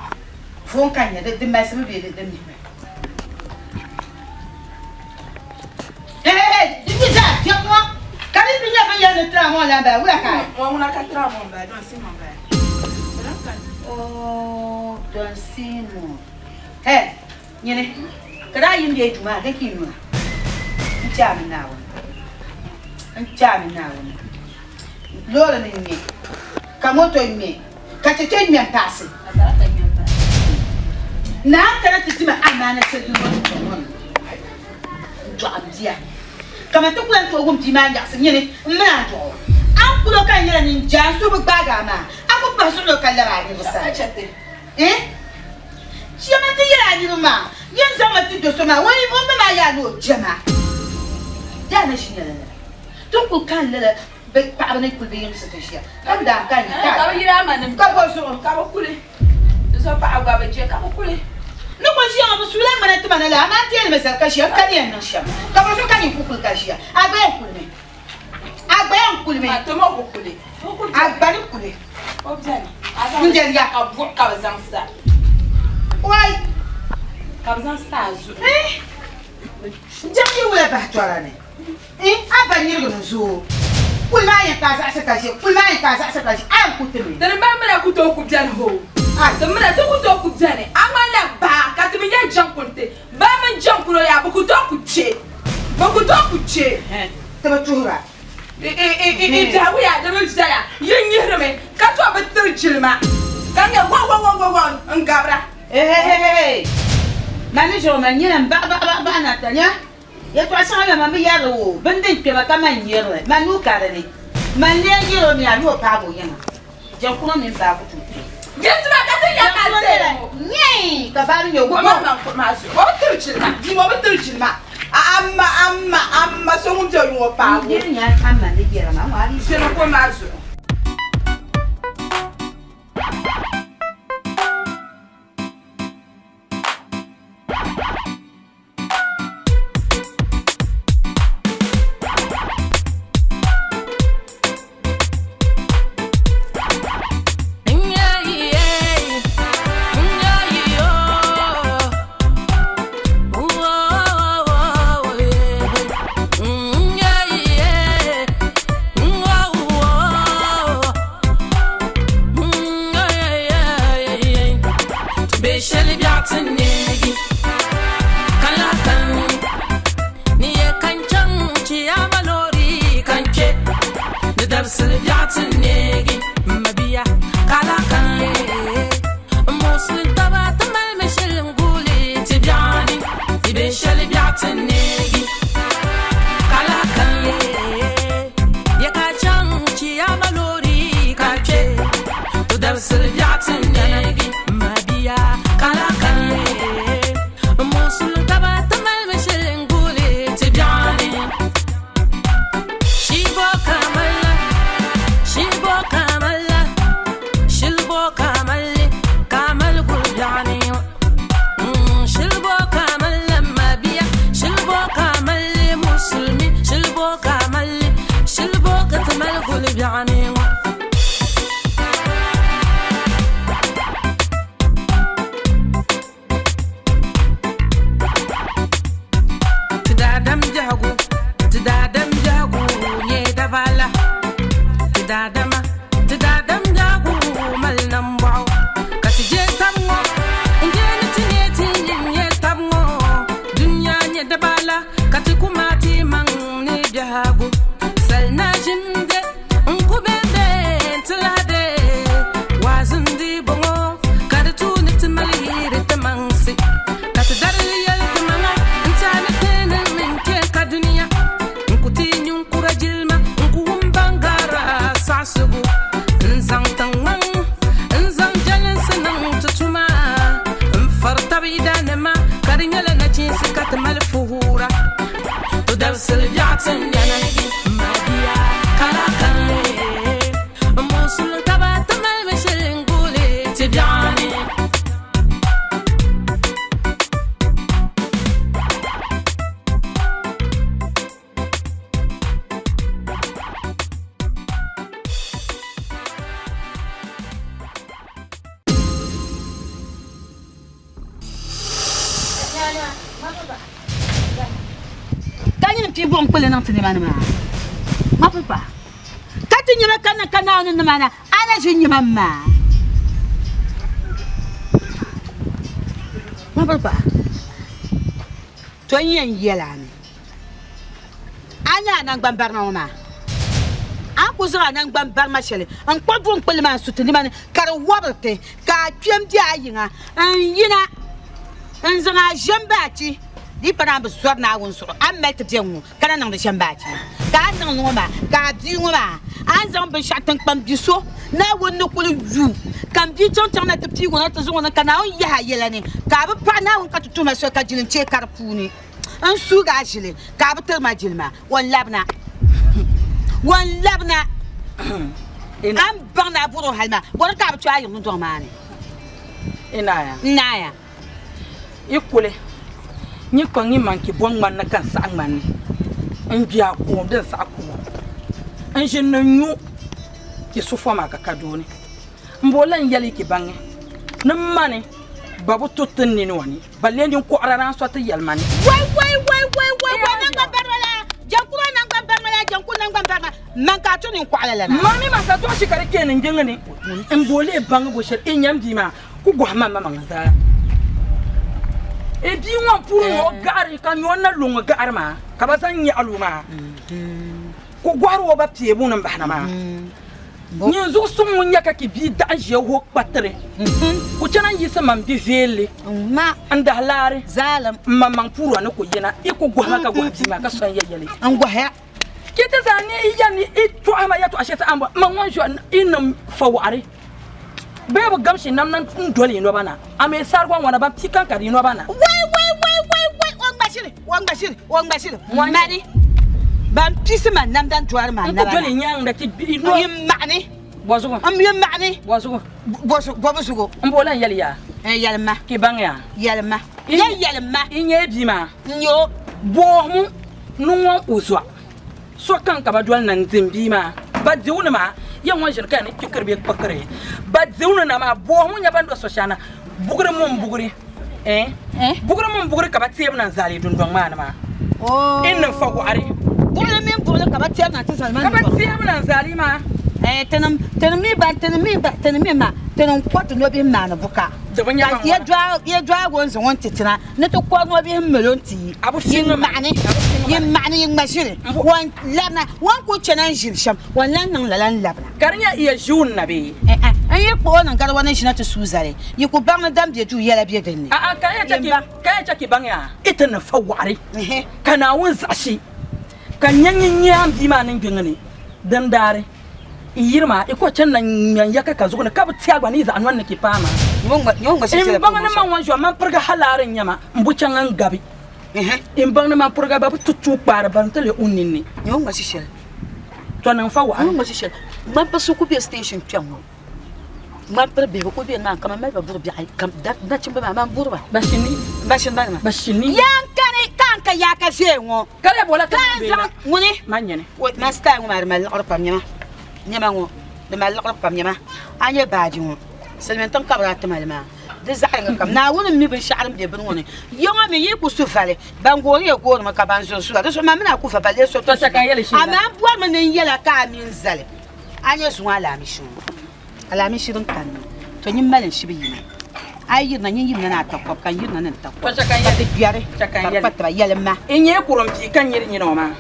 foon ka n nya di malisimi bee di mihimi. Hey, di mi zaa biɛm ŋɔ ka di ti nyɛ bin yɛli ni tiramoon la m-bala wula ka a. Ŋɔ ŋuna ka tiramoon bala, Don Simon bala. Oh, Don Simon. Hey, nyini ka daa yim bee duu maa din ka yi nuna n chaami Naawuni n chaami Naawuni loori ni ŋme ka moto ŋme ka cheche ŋme m-paɣisi Naa kana ti ti ma amaana shɛli din ŋɔ ŋɔ ni n dɔɣi m bia kaman ti ku lan tooi wum bia maa nyaɣisim nyini m mini a dɔɣi o a ni kul o ka n nyɛla nyin jaa n suhu bi gbaag a maa a ku pahi suɣilo ka lab a niriba sani eh Chɛma ti yɛli a niriba maa yɛn zaŋmi ti do so maa o ma maa yaa ni o jɛma daa na ʒi nyɛla lala ti ni kuli kani lala bɛ paɣaba ni kuli bɛ yiŋsi ti ʒiya ka bɛ daa kani ka ka bɛ yili ama nim ka bɔ zuɣu ka bɛ kuli di so paɣa gba bɛ je ka bɛ kuli ni kuli ʒiya ŋɔ bɛ suula ŋmana tima na la amaa ti yɛli mi zali ka ʒiya n kani yɛn niŋ shɛm ka bɔ zuɣu ka nyin ku kuli ka ʒiya a gba yɛn kulimi a gba yɛn kulimi a tomo ku kuli a gba ni kuli o bɛni n deli ya ka buɣu ka bɛ zaŋ sa wai ka bɛ zaŋ sa a zuɣu n jɛm yi wula bahi tɔra ni a ba nyirigi ni zooi kuli maa yɛn ka a zaɣisi ka ʒe kuli maa yɛn ka a zaɣisi ka ʒe a yɛn ku ti mi Ti ni maa mina ku tooi ku bɛni hoo ti mina ti ku tooi ku bɛni a ŋmanila baa ka ti bi nyɛ jaŋkunti baa mini jaŋkuno yaa bɛ ku tooi ku kpe bɛ ku tooi ku kpe ti bi tuhira I biɛhigu yaa di bi viɛla yi nyihirimi ka to bi tiri jilima ka nyɛ wawawawawa n gabira. Ehehehe Man ni ʒe o man nyina m baɣa baɣa baɣa baɣa na ta nya yɛtɔɣa shɛŋa la man bi yɛrili o bini din kpɛma ka man nyirili man nuu ka di ni man lee yɛl o mi a ni o paagi o yiŋa jɛŋkuno mini baa ku tooi kpe. Yiɣisima ka ti nya ka Jɛŋkuno nyɛla nyɛi ka baa mi nyɛ O maŋ maŋ kuɣu maa zuɣu o bi tiri jilima bia ŋɔ bi tiri jilima a ma a ma a ma so ŋun be o yiŋ o paagi o. N diri nya a ma ni yɛra maa ŋɔ a di Sini kuɣu maa zuɣu. Ti mali fuhura. To dabisili biɛɣu ti nɛni. yɛn pii buɣim kpuli niŋ ti nima ni maa? Ŋmapu paɣa, ka ti nyama ka niŋ ka Naawuni nima na, a na ʒi nyama maa. Ŋmapu paɣa, to n yɛn yɛl a mi, a nya a naŋgban barima ŋɔ maa? A ni ku zaŋ a naŋgban barima shɛli n-kpuɣi buɣim kpulli maa n-su ti nima ni ka di wɔbiri ti, ka a kpɛm be a yiŋa n-yina n-zaŋ a ʒiɛmbachi Di yi pa ni a bi zɔri Naawuni zuɣu, a ni mali ti bɛ ŋ-ŋɔ ka na niŋdi ʒiɛmbachi maa. Ka a niŋ li ŋɔ maa, ka a bia ŋɔ maa, a ni zaŋ binshɛɣu tiŋkpan bi so Naawuni ni kul yu, ka m bia chaŋ chaŋ na ti piig o na ti zaŋ o niŋ, ka Naawuni yahi a yɛla ni, ka a bi paɣi Naawuni ka ti tuhi ma soli ka jili n-chɛ ka di puuni n suug a ʒili, ka a bi tiri ma jilima, o ni labina. O ni labina. A ni baŋ ni a bɔr o hal maa, bɔri ka a bi kpe a yiŋ dundɔŋ maa ni. N naaya. Yi kuli nyi kpaŋ yi maŋ ki bo ŋmani ni ka n saɣi ŋmani ni n gbi a koom din saɣi kuo n ʒini ni n nyu ki sufo maa ka ka dooni n bo lan yɛli ki baŋi ni mani ba bi tu ti nini ŋɔ ni ba lee nyin kɔɣira naan so ti yɛli ma ni. Wai wai wai wai wai wai nangban barima la Jankuro nangban barima la Janku nangban barima man ka a tu nin kɔɣila la na. Ma mi man ka dɔɣisi ka di kpeeni n gbiŋ ni n bo lee baŋi bo shɛli i nyam bia maa Ku gɔhi ma maŋ zaa. E bia ŋɔ m-puri ŋɔ o gaɣiri ka nyɛ o na lu ŋɔ gaɣiri maa ka ba zaŋ nyaɣili o maa. Ku gɔhiri o ba peebu ni m-bahina maa. Nyin zuɣu suŋ ŋun nya ka ki bia daɣim ʒiya o kpatiri. Ku chana n-yiɣisi man bi veeli n-dahi laari m-maŋmaŋ puuri o ni ku yina. I ku gɔhi ma ka gɔhi bia maa ka so n-ya yɛli. Ki ti zaa ni i yɛli ni i tɔhi ma yɛtɔɣ shɛli ti a ni bɔri ma ŋɔ n-ʒiya i niŋ fawaɣiri. Bee bi gamsi nam na n-doli yi nɔba na, amee sarigɔ ŋɔna ban pii kan ka di yi nɔba na. Wai wai wai wai wai o ŋma ʒili o ŋma ʒili o ŋma ʒili mani ban pisi ma namda n-dɔri ma N ku naba doli na. nyaŋda ti bihi nɔ. Yi maɣini. Bɔzugu. N yi maɣini. Bɔzugu. Bɔzu bɔbu zugu. N bo lan yɛli ya. N yɛli ma. Ki baŋ ya. Yɛli ma. Yɛn yɛli ma. N nyɛ bia maa. N nyɛ o. Boohimu ni ŋɔŋ o zuɣu. Sokam ka ba doli na n-dim bia maa. Ba diu ni maa, ya ŋɔ ʒini ka ya ni kpikiri bee kpikiri. Ba diu ni na maa, boohi ŋɔ nya ban do so shɛli na, bugiri mini bugiri, eh, bugiri mini bugiri ka ba teebu na n-zali dundɔŋ maa ni maa. In niŋ fa wɔɣiri. Buɣili mini buɣili ka ba teebu na ti zali ma Ka ba dundɔŋ. teebu na n-zali maa. Eh, tinim, tinim mi ban, tinim mi ba, tinim mi maa, tinim kɔriti nɔbihi maani buka. Di bi nya Ka ban ŋɔna. yɛdɔɣigu n zaŋ o n-ti ti na. Ni ti kɔri ŋɔ bihi mali o n-ti yi. Yi maɣini, yi maɣini, yi ŋma ʒili, o ni labina, o ni kuli chana n-ʒili shɛm, o ni lan niŋ lala n-labina. Ka di nyɛ iya ʒiun na bee? N-eh, n yi kpuɣi o niŋ gariwa ni ʒina ti suui zali, yi ku baŋ ni dam be duu yɛla be din ni. A'a, ka ya chɛ ka baŋ ya i ti ni fa wɔɣiri, ka Naawuni zaɣisi ka nya nyin bia maa niŋgbuŋ ni din daari. I yiri maa, i ko chani na ŋmɛn ya ka ka zuɣu ni, ka bi ti a gba ni yi zaɣ nɔni ni ki paai maa. N baŋ ni man ŋɔ ʒiya, man piriga halaari n-nyɛ ma, m bo chaŋ n gabi. N baŋ ni man piriga ba bi ti tuui kpaari bari n-ti leei o ninni. Tɔ niŋ fa waɣiri. Ŋmanpirisi ku be station kpɛŋ ŋɔ. Ŋmanpiri bihi bɛ ku be nimaani ka man mali ba buri biɛɣu kam nachimba maa man buri ba. Bashini. Bashini ba nima. Bashini. Yaa n kani ka n ka yaa ka ʒee ŋɔ. Ka lee bola Ka n zaŋ ŋuni. Man nyini. Wait, man style ŋɔ maa di mali liɣiri pam nyɛma. Nyɛma ŋɔ di mali liɣiri pam nyɛma. A nyɛ baaji ŋɔ silimiin tiŋ ka bɛ daa ti ma li maa. Di zaɣ yinga kam Naawuni m-mi binshɛɣu din be bini ŋɔ ni. Ya ŋɔ mi yi ku su vali, ban goori ya goorimi ka ban zuri zura. Di zuɣu man mi ni a ku va ba lee so ti su ba. Amaa m bɔrimi ni n yɛl a ka a mi n zali. A nyɛ zuŋɔ alaamishi ŋɔ, alaamishi din kanna, to nyin mali n-shibi yina. A yi yirina, nyin yirina ni a takɔbi, ka n yirina ni n takɔbi, ka ti gbɛri, ka di kpa tiba. Yɛlim ma. N nyɛ kurim pii ka nyili nyina o maa,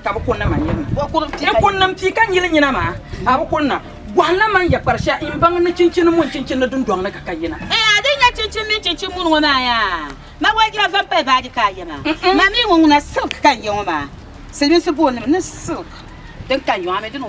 ka bi kunna ma nyirina. N kunnim pii ka nyili nyina maa, a bi kunna. Gɔhim la man ya kpari shɛli n baŋ ni chinchini muni chinchini dundɔŋ ni ka ka yina. Ɛɛ, a di nya chinchini mini chinchini muni ŋɔ maa yaa? Ma walijira va m-pali baaji ka a ye maa. Ma mi ŋɔ ŋuna silk ka n ye ŋɔ maa. Silimiinsi booni li mi ni silk. Din ka nyɔɣa mi di ni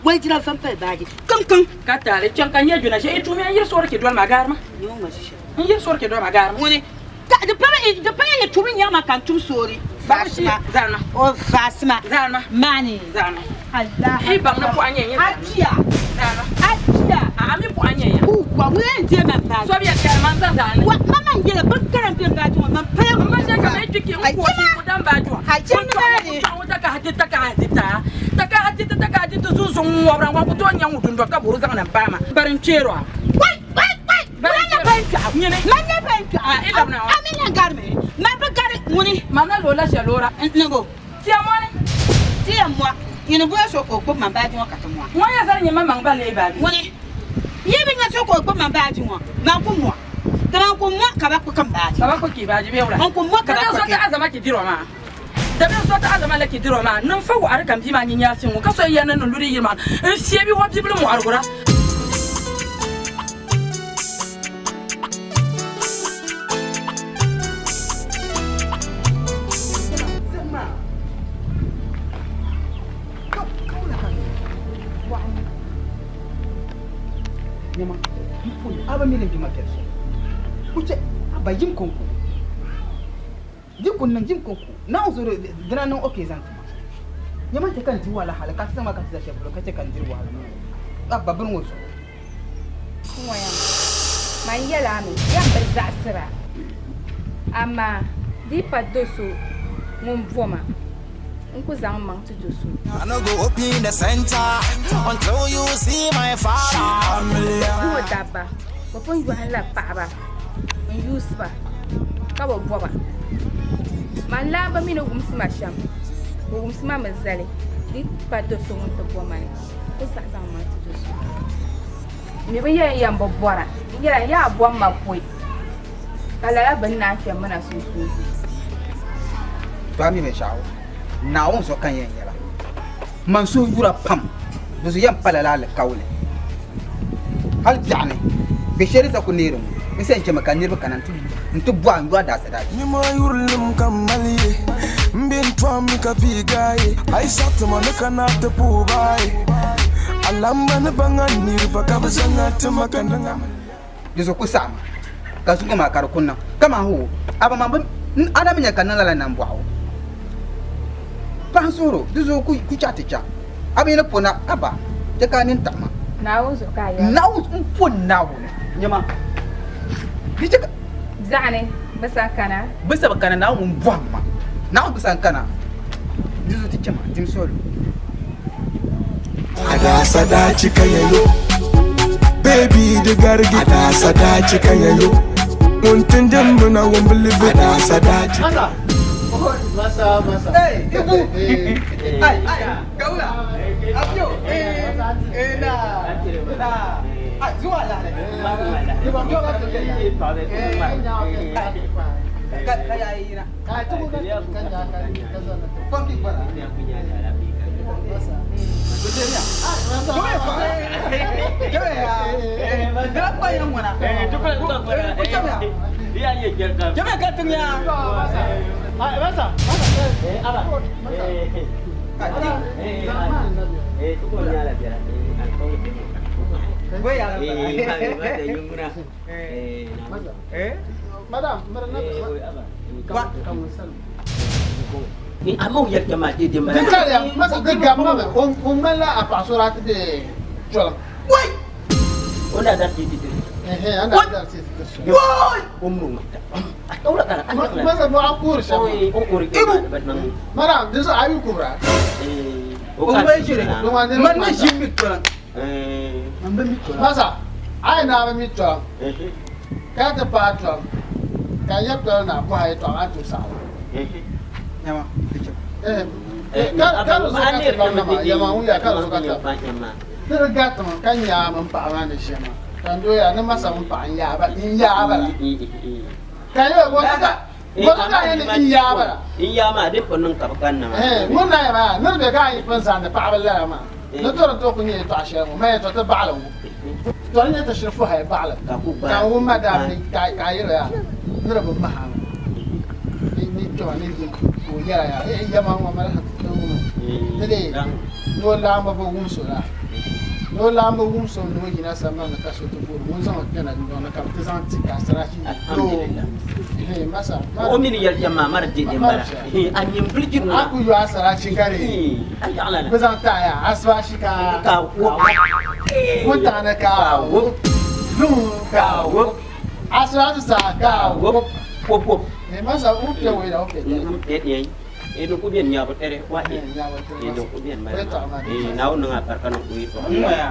walijira va m-pali baaji kiŋkiŋ. Ka taali chaŋ ka nya juna ʒe i tuumi n yiri soori ki doli ma gaari ma. N yiri soori ki doli ma gaari ma. Ŋuni ka di pala di pala yi tuumi nyaŋ ma ka n tum soori. Vaasima. Zalima. O vaasima. Zalima. Maani. Zalima. Allah. I baŋ ni pɔɣa nyɛ nyɛ. A bia. Zalima. A bia. A mi pɔɣa nyɛ ya. Wa ŋuni n deei man baaji. So bɛ kari man zaŋ zaŋ ni. Wa ma man yɛla bin kara n bɛ baaji ŋɔ man pala ŋun. Ma ʒe ka ma kpi n ko si ku dan baaji ŋɔ. A chɛ ni maa ni. Tɔɣu ta ka hati ta ka hati ta ta ka hati ta ka hati ti zunzuŋ ŋɔbira ŋɔ ku tooi nya ŋun dundɔŋ ka bori zaŋ na m-paai ma. Bari n kpeeri a. Wai wai wai Bari man n nyɛ kpeeri ban kpɛɣu. Nyini. Man nyɛ ban kpɛɣu. A i labina wa. A mi na gari mi. Man bi gari ŋuni. Man na loola shɛli loora. N niŋ o. Tia mɔni. Ti yɛn mɔ, nyini bɔya so ka o gbubi man baaji ŋɔ ka ti mɔ. Ŋɔ yɛn zali nyɛ maŋmaŋ ba lee baaji. Ŋuni yi bi nya so ka o gbubi man baaji ŋɔ, man ku mɔ. Ti man ku mɔ ka ba kpuki m baaji. Ka ba kpuki baaji bee wula? N ku mɔ ka ba Dabiɛm kpuki. so ti azama ki diri o maa. Dabiɛm so ti azama la ki diri o maa. Niŋ fa waɣiri ka m bia maa nyi nyaasi ŋɔ ka so yi yɛn ni niŋ luri yili maa n fie bi o bibili mɔɣirigura. Nyama, mpuni aba mini bi ma kɛri kuche aba yim konko di kun niŋ yim konko na o zoro dina niŋ okay zaŋ tima nyama che ka n di wahala hali ka ti zaŋ ma ka ti za shɛli polo ka che ka n diri wahala maa aba bini ŋɔ zuɣu. Ŋɔya, man yɛl a mi, yɛm bi zaɣisira, amaa di yi pa do so ŋun bo ma, n ku zaŋ m maŋ ti do so. I no go open the center until you see my father. Zuŋɔ dabba, bɛ pun yɔhimla paɣiba n-yuusi ba ka bi bɔ ba. Man laamba mi ni wumsi ma shɛm, bɛ wumsi ma mi zali, di yi pa do so ŋun ti bo ma ni. Ku saɣi zaŋ ma ti do so. M mi bi yɛli n yɛn bi bɔra, n yɛla n yaa bom ma pɔi, ka lala bini naan kpɛm mi na sunsuuni. To a mi binshɛɣu, Naawuni zuɣu ka n yɛn yɛla. Man suhu yura pam, di zuɣu yɛn pa lala alikauli. Hal biɛɣuni, bɛ shɛli za ku neeri ŋɔ, n sa yɛn chɛmi ka niriba kana nti bɔhi n yɔhi daasadachi. Nima yurilim ka m mali ye, m be n tɔhimi ka piigi ye. A yi saɣiti ma ni ka na ti puhi baai, a lamba ni baŋ a niriba ka bɛ zaŋ a ti ma ka niŋ a. Di zuɣu ku saɣi ma, ka zuŋɔ maa ka di ku niŋ kaman hoo, a ba man bi a na mi nya ka niŋ lala nambɔɣu. Paɣa n-suhir o, di zuɣu ku chaɣ ti chaŋ. A mi ni po na, a ba, chɛ ka a nini taɣi ma. Naawuni zuɣu ka a yɛra. Naawuni, m po Naawuni, nyama, di chɛ ka. Biɛɣuni, bɛ sa kana. Bɛ sa bi kana, Naawuni ŋun bɔhim ma. Naawuni bɛ sa n-kana, di zuɣu ti chɛ ma, dim soli. Adasa dachi kayayo Baby di gargi Adasa dachi kayayo Ŋun tindim muna ŋun bi libi Adasa dachi Masa Masa masa Hey, Ibu. Ai, ai, Gaula. Abio. Eh, eh na. Na. Ai, zuwa la. Ibu yo ka te. Ka ka ya yi na. Ka tugu ka ka ka ka Funky bana. Madam, Amma yɛli kpɛma ti di Di kariya masa di gabimi mi o ŋmanila a paɣa so daa ti be Jɔlim. Wai! O daa dari ti ti tiri. Ɛhɛn, a daa dari ti ti tiri so. Wai! O miri o a tawla kana a nyɛgila. Masa bɔ a kuuri shɛm maa. O kuuri kpɛma. Madam, di zuɣu a yi kubira. O O ŋmani ʒiri. Man ni ʒi mi tɔla. Man bi mi tɔla. Masa, a yi naa bi mi tɔla ka ti paai tɔla ka n yɛbi tɔla na bɔhi a yɛtɔɣa maa ti o saɣi. Nyama, di chɛ. Ka di zuɣu ka ti baŋ na maa, yɛma ŋun ya ka di zuɣu ka ti ni di garitimi ka nyaai mini paɣa maa ni ʒiya maa ka n dooya ni masa mini paɣa n yaai ba la ka n yɛli bɔ ka a yɛli ni n yaai ba la. N yaa maa din pun niŋ ka bi kanna maa. Ŋun na yɛma yaa ni di bɛ ka a yi pun zaŋdi paɣaba lala maa ni to di tooi ku nyɛ yɛltɔɣa shɛli ŋɔ ma yɛltɔɣa ti baɣali ŋɔ to di nyɛ ti shiri fuhaya baɣali ka n wum ma daa ni ka a yɛli yaa ni di bi maha ni kpɛma ni yi ka o yɛra yaa eh yɛma ŋɔ mali ni di ni o laamba bi wum so la ni o laamba wum so ni o yina sambani ni ka so ti booni ŋun zaŋ o kpɛna dundɔŋ ni ka bi ti zaŋ ti ka asirachi Alhamdulillah. Eh, masa O mini yɛli kpɛm maa mari dede m-bala. A nyin biligi ŋuna. A ku yo asirachi ka di A yaɣila na. bi zaŋ taaya asibashi ka Ka wup. wuntaŋ ni ka wup yuŋ ka wup asibaasi saa ka wup Wup wup. Eh, masa wup kpɛ wei la wup kpɛ Eh eh. Eh dun ku biɛni nyabu tere wa eh. Eh dun ku biɛni mali. Eh Naawuni niŋ a barika niŋ o yɛltɔɣa. N ŋɔya,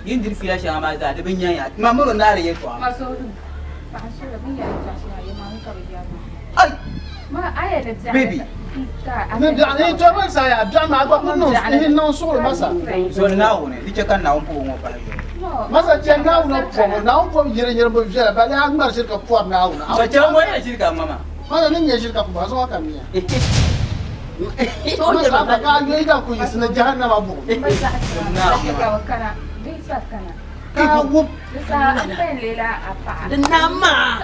yin diri fiila shɛŋa maa zaa di bi nya ya. Ma miri o naari yɛltɔɣa. Ma suhudu, paɣa n suhuri bin yɛli yɛltɔɣa shɛŋa yɛma ŋun ka bi yɛri maa. Ai! Baby. Ni biɛɣu ni tɔri sa ya biɛɣu maa gba ku niŋ niŋ suɣuri masa. So Naawuni di chɛ ka Naawuni puhi ŋɔ pahi zuɣu. Masa chɛ Naawuni pɔbu Naawuni pɔbu yiri yiri bi viɛla bali a ŋmari shiri ka pɔri Naawuni. So chɛ ŋɔ yɛla shiri ka ŋma maa. Masa ni nyɛ shiri ka puhi zuɣu ka miya. Masa ba ka a yoyi dan ku yiɣisi ni jahannama buɣum. Ka wup. Di nam maa.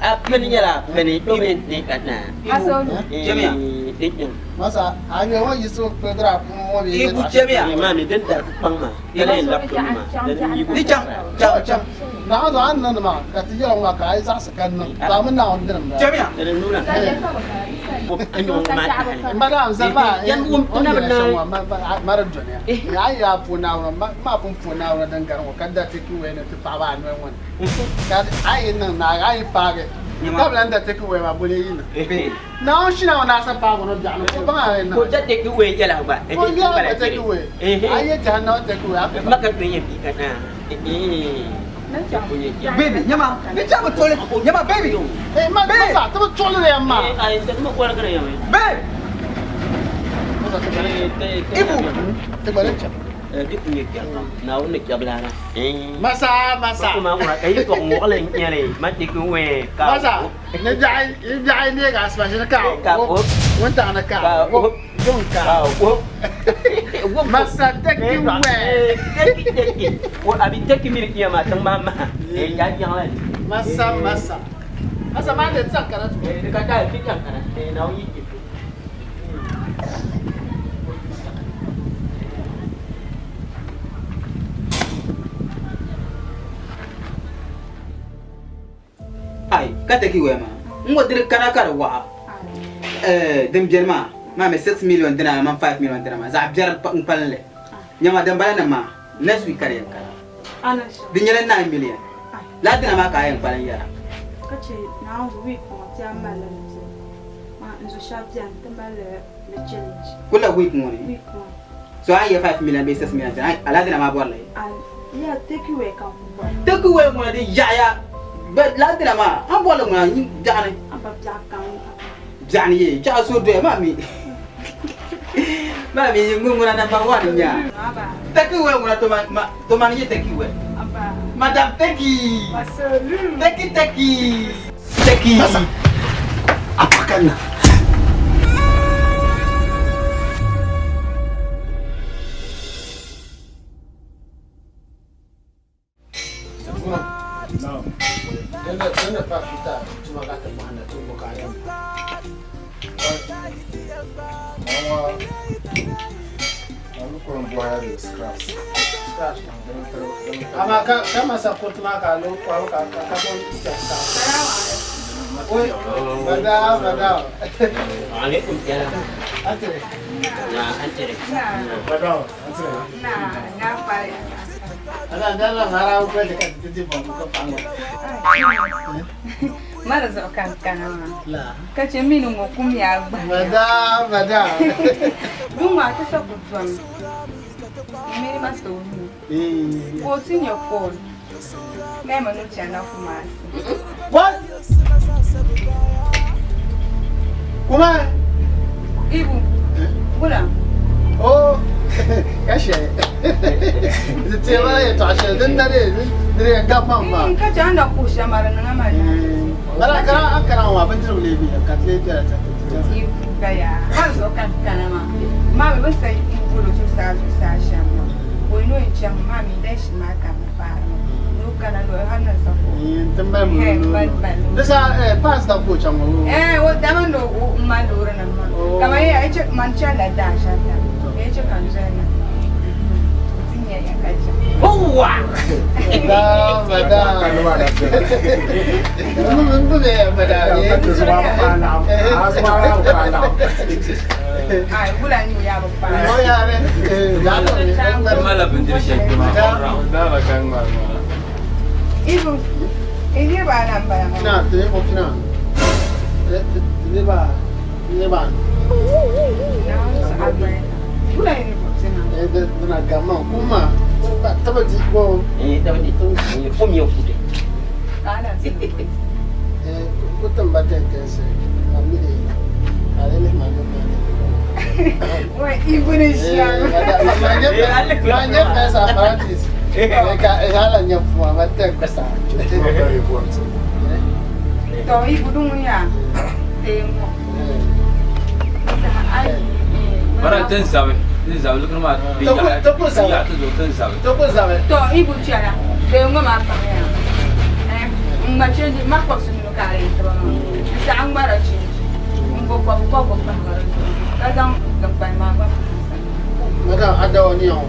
A pini nyɛla a pini to bɛ ni ka na. Masa a nyɛ ŋɔ yiɣisi kpigira a puuni ŋɔ bɛ Ibu chɛmiya. Maami din dari kpaŋ maa. Ka lee labi tum maa. Di chaŋ chaŋ chaŋ. Naawuni zuɣu a ni niŋdi maa ka ti yɛli ŋɔ maa ka a yi zaɣisi ka niŋ to a mi Naawuni dini m-bala. Chɛmiya. Madam zama o ni yɛli shɛm ŋɔ ma di doniya a yi yaa puhi Naawuni maa pun puhi Naawuni din gari ŋɔ ka da take away ni ti paɣaba anu ŋɔ ni ka a yi niŋ naagi a yi paagi ka bi lan da take away maa boli yi niŋ Naawuni shi Naawuni daa sa paagi o ni biɛɣu ni ko baŋ a yi niŋ Ko da take away yɛla gba. ko yɛla gba take away a yi yɛ jahannama take away a Ma ka dun yɛ bi ka na. Baby, nyama, ni chaŋ bi tuɣili. Nyama, baby. Eh, ma masa ti bi tuɣili ya maa. Babe. Ibu. Ti gba ni chaŋ. Di ku nyɛ kpɛri kam Naawuni ni kpɛbi lana. Masa masa. Kuma ŋuna ka yi tɔg ŋɔɣili n nyɛli ma take away ka. Masa ni biɛɣu ni biɛɣu ne ka asiba ka Ka o wuntaŋ ni ka Ka o yuŋ ka o masa take away. Teki teki. O abi teki mini iya maa tiŋ maa maha. Ya yaŋla ni. Masa masa. Masa maa de zaŋ kana tu. Ka daa ti zaŋ kana. Naawuni yi ti. Ai, ka take away maa. N ŋɔ diri kana ka di waɣa. Din biɛni maa, maa mi 6 million dina mini 5 million dina maa zaɣ biɛri n kpalinli. Nyama din bala nim maa next week ka di yɛn kana. Di nyɛla 9 million. Lala dina maa ka a yɛn kpalim yɛra. Ka chɛ Naawuni week ŋɔ ti a malila ni ti maa n zo shɛba bɛni ti malila ni challenge. Kula week ŋɔ ni. Week ŋɔ. So a ni yɛ 5 million bee 6 million dina a lala dina maa bɔrila yi. Ya take away ka n ku bɔri. Take away ŋuna di yaɣiya. Lala dina maa a ni bɔrili ŋuna biɛɣuni. A ba biɛɣu kam. Biɛɣuni ye biɛɣu so doya maa mi maa mi ŋuna number 1 n nya. Take away ŋuna to mani ye take away. Madam Teki. Teki Teki. Teki. Masa. Apakanna. Amma ka ka masa kurti maa ka a lo kɔhibu ka ka ka bo chaŋ ka. Oi, madam, madam. Alaikum salam. Antere. Na antere. Madam, antere. Na, na fara. Ala dala mara ko da ka titi bon ka pango. Mara zuɣu ka n kana maa. La. Ka chɛ mini ŋɔ kum yaa gba. Madam, madam. Dun maa ti sa ku dɔni. Mini ma sa o nuu. Ka o ti nyɛ call. Mɛma ni o chana Kumasi. What? Kuma? Ibu. Bula. Oh, kashe. Di tiɛma yɛltɔɣa shɛli din na di yɛn gabi maŋ maa. Ka chɛ a ni na kuhi shɛm maa di niŋ ma Bala kana an kana ŋɔ maa bindirigu lee bɛ ya ka ti lee biɛla ta ti ti. Ibu ka yaa. Mara zuɣu ka n kana maa. Maa mi bi sa n bolo zuɣusaa zuɣusaa shɛm maa. Ka o ni o yɛn chaŋ maa mi dɛshi maa ka bi paari maa. Ni o kana ni o hali ni sa ko. N ti mali mu Hɛ Di sa paas da ko chaŋ ŋɔ. Eh, o dama ni o ma loori nim maa. Kamani ya chɛ man chanila daa shɛli ta. Ya chɛ ka n zali na. Ti nya ya ka chɛ. Owa! Madam, madam. Madam. Ai, wula ni o yaa bi paai. O yaa bi. Mala bindiri shɛli kpɛ maa all round. Ibu, niriba anahi m-bala maa. Pina, ti ko pina. Niriba, niriba. Wula ni niriba pina. Dina gamma kuma. Taba di ko. Eh taba di. Ko mi ku de. Eh ku tamba ten ten se. Ami de. Ale ne ma ne ma. Wai ibu ne shi. Ma nye pesa apprentice. Ka hala nye fuma ma ten ko sa. To ibu dun ya. Temo. Bara tin zabi, tin zabi lukuni maa bi yaɣa yaɣa ti zuɣu tin zabi. To ibu chɛla bee ŋɔ maa paɣa ya. N ŋma chenji ma kpabisi nuu ka a yi tiba maa. N saɣa ŋmara chenji. N bo kɔbu kɔbu pahi ba di zuɣu ka zaŋ din kpalim maa gba pahi sani. Madam adawa ni yaŋɔ.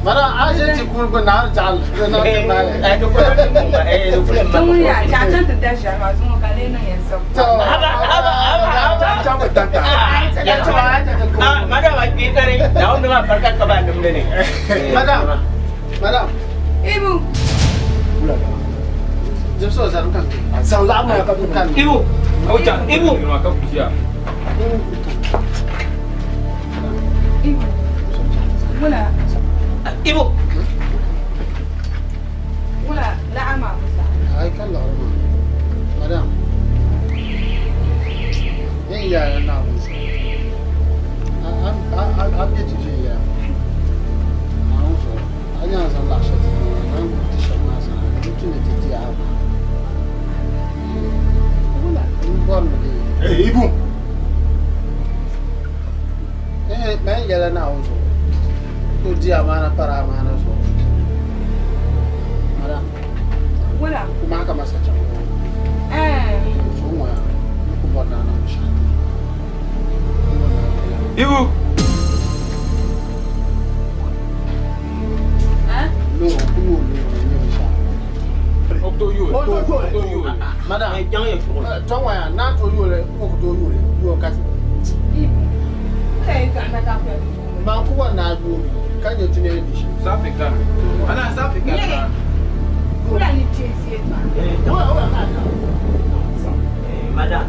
Madam a ʒe ti kuli ko naari jaɣali na ti mali. Zuŋɔ yaa chaɣ chaŋ ti da ʒiɛri maa zuŋɔ ka lee niŋ yɛn sabi. Madam a kpi tari. Naawuni maa barika ka ba nimdi ni. Madam. Madam. Ibu. Jimso zarim kan. Zaŋ laɣim maa ka kan. Ibu. Ibu. Ka kuya. Ibu. Wula. Ibu. Wula laɣim maa busa. Ai kan laɣim maa. Madam. Yin yaya na wuce. A be ti je ya. Na wuce. A nya zan la shi ti na ti shi ma sa. Ni tu ne ti ti a ba. Wula n bor mi de. Eh Ibu. Eh ban yala na wuce. Ko di amana para amana so. Madam. Wula. Kuma haka masa can. Eh. So wa ni ku bor na na sha. Ibu. No, ku yo lo ni sha. Okto yo. Okto yo. Madam, tɔn wa yan n'a to y'o le ko to y'o le y'o kati. Ibu. Wula yi ka na ka fɛ. Maa ku wa n'a y'o ka ɲɛ tun ye bi. Safi kan. Ana safi kan. Wula ni chensi ye tuma. Madam.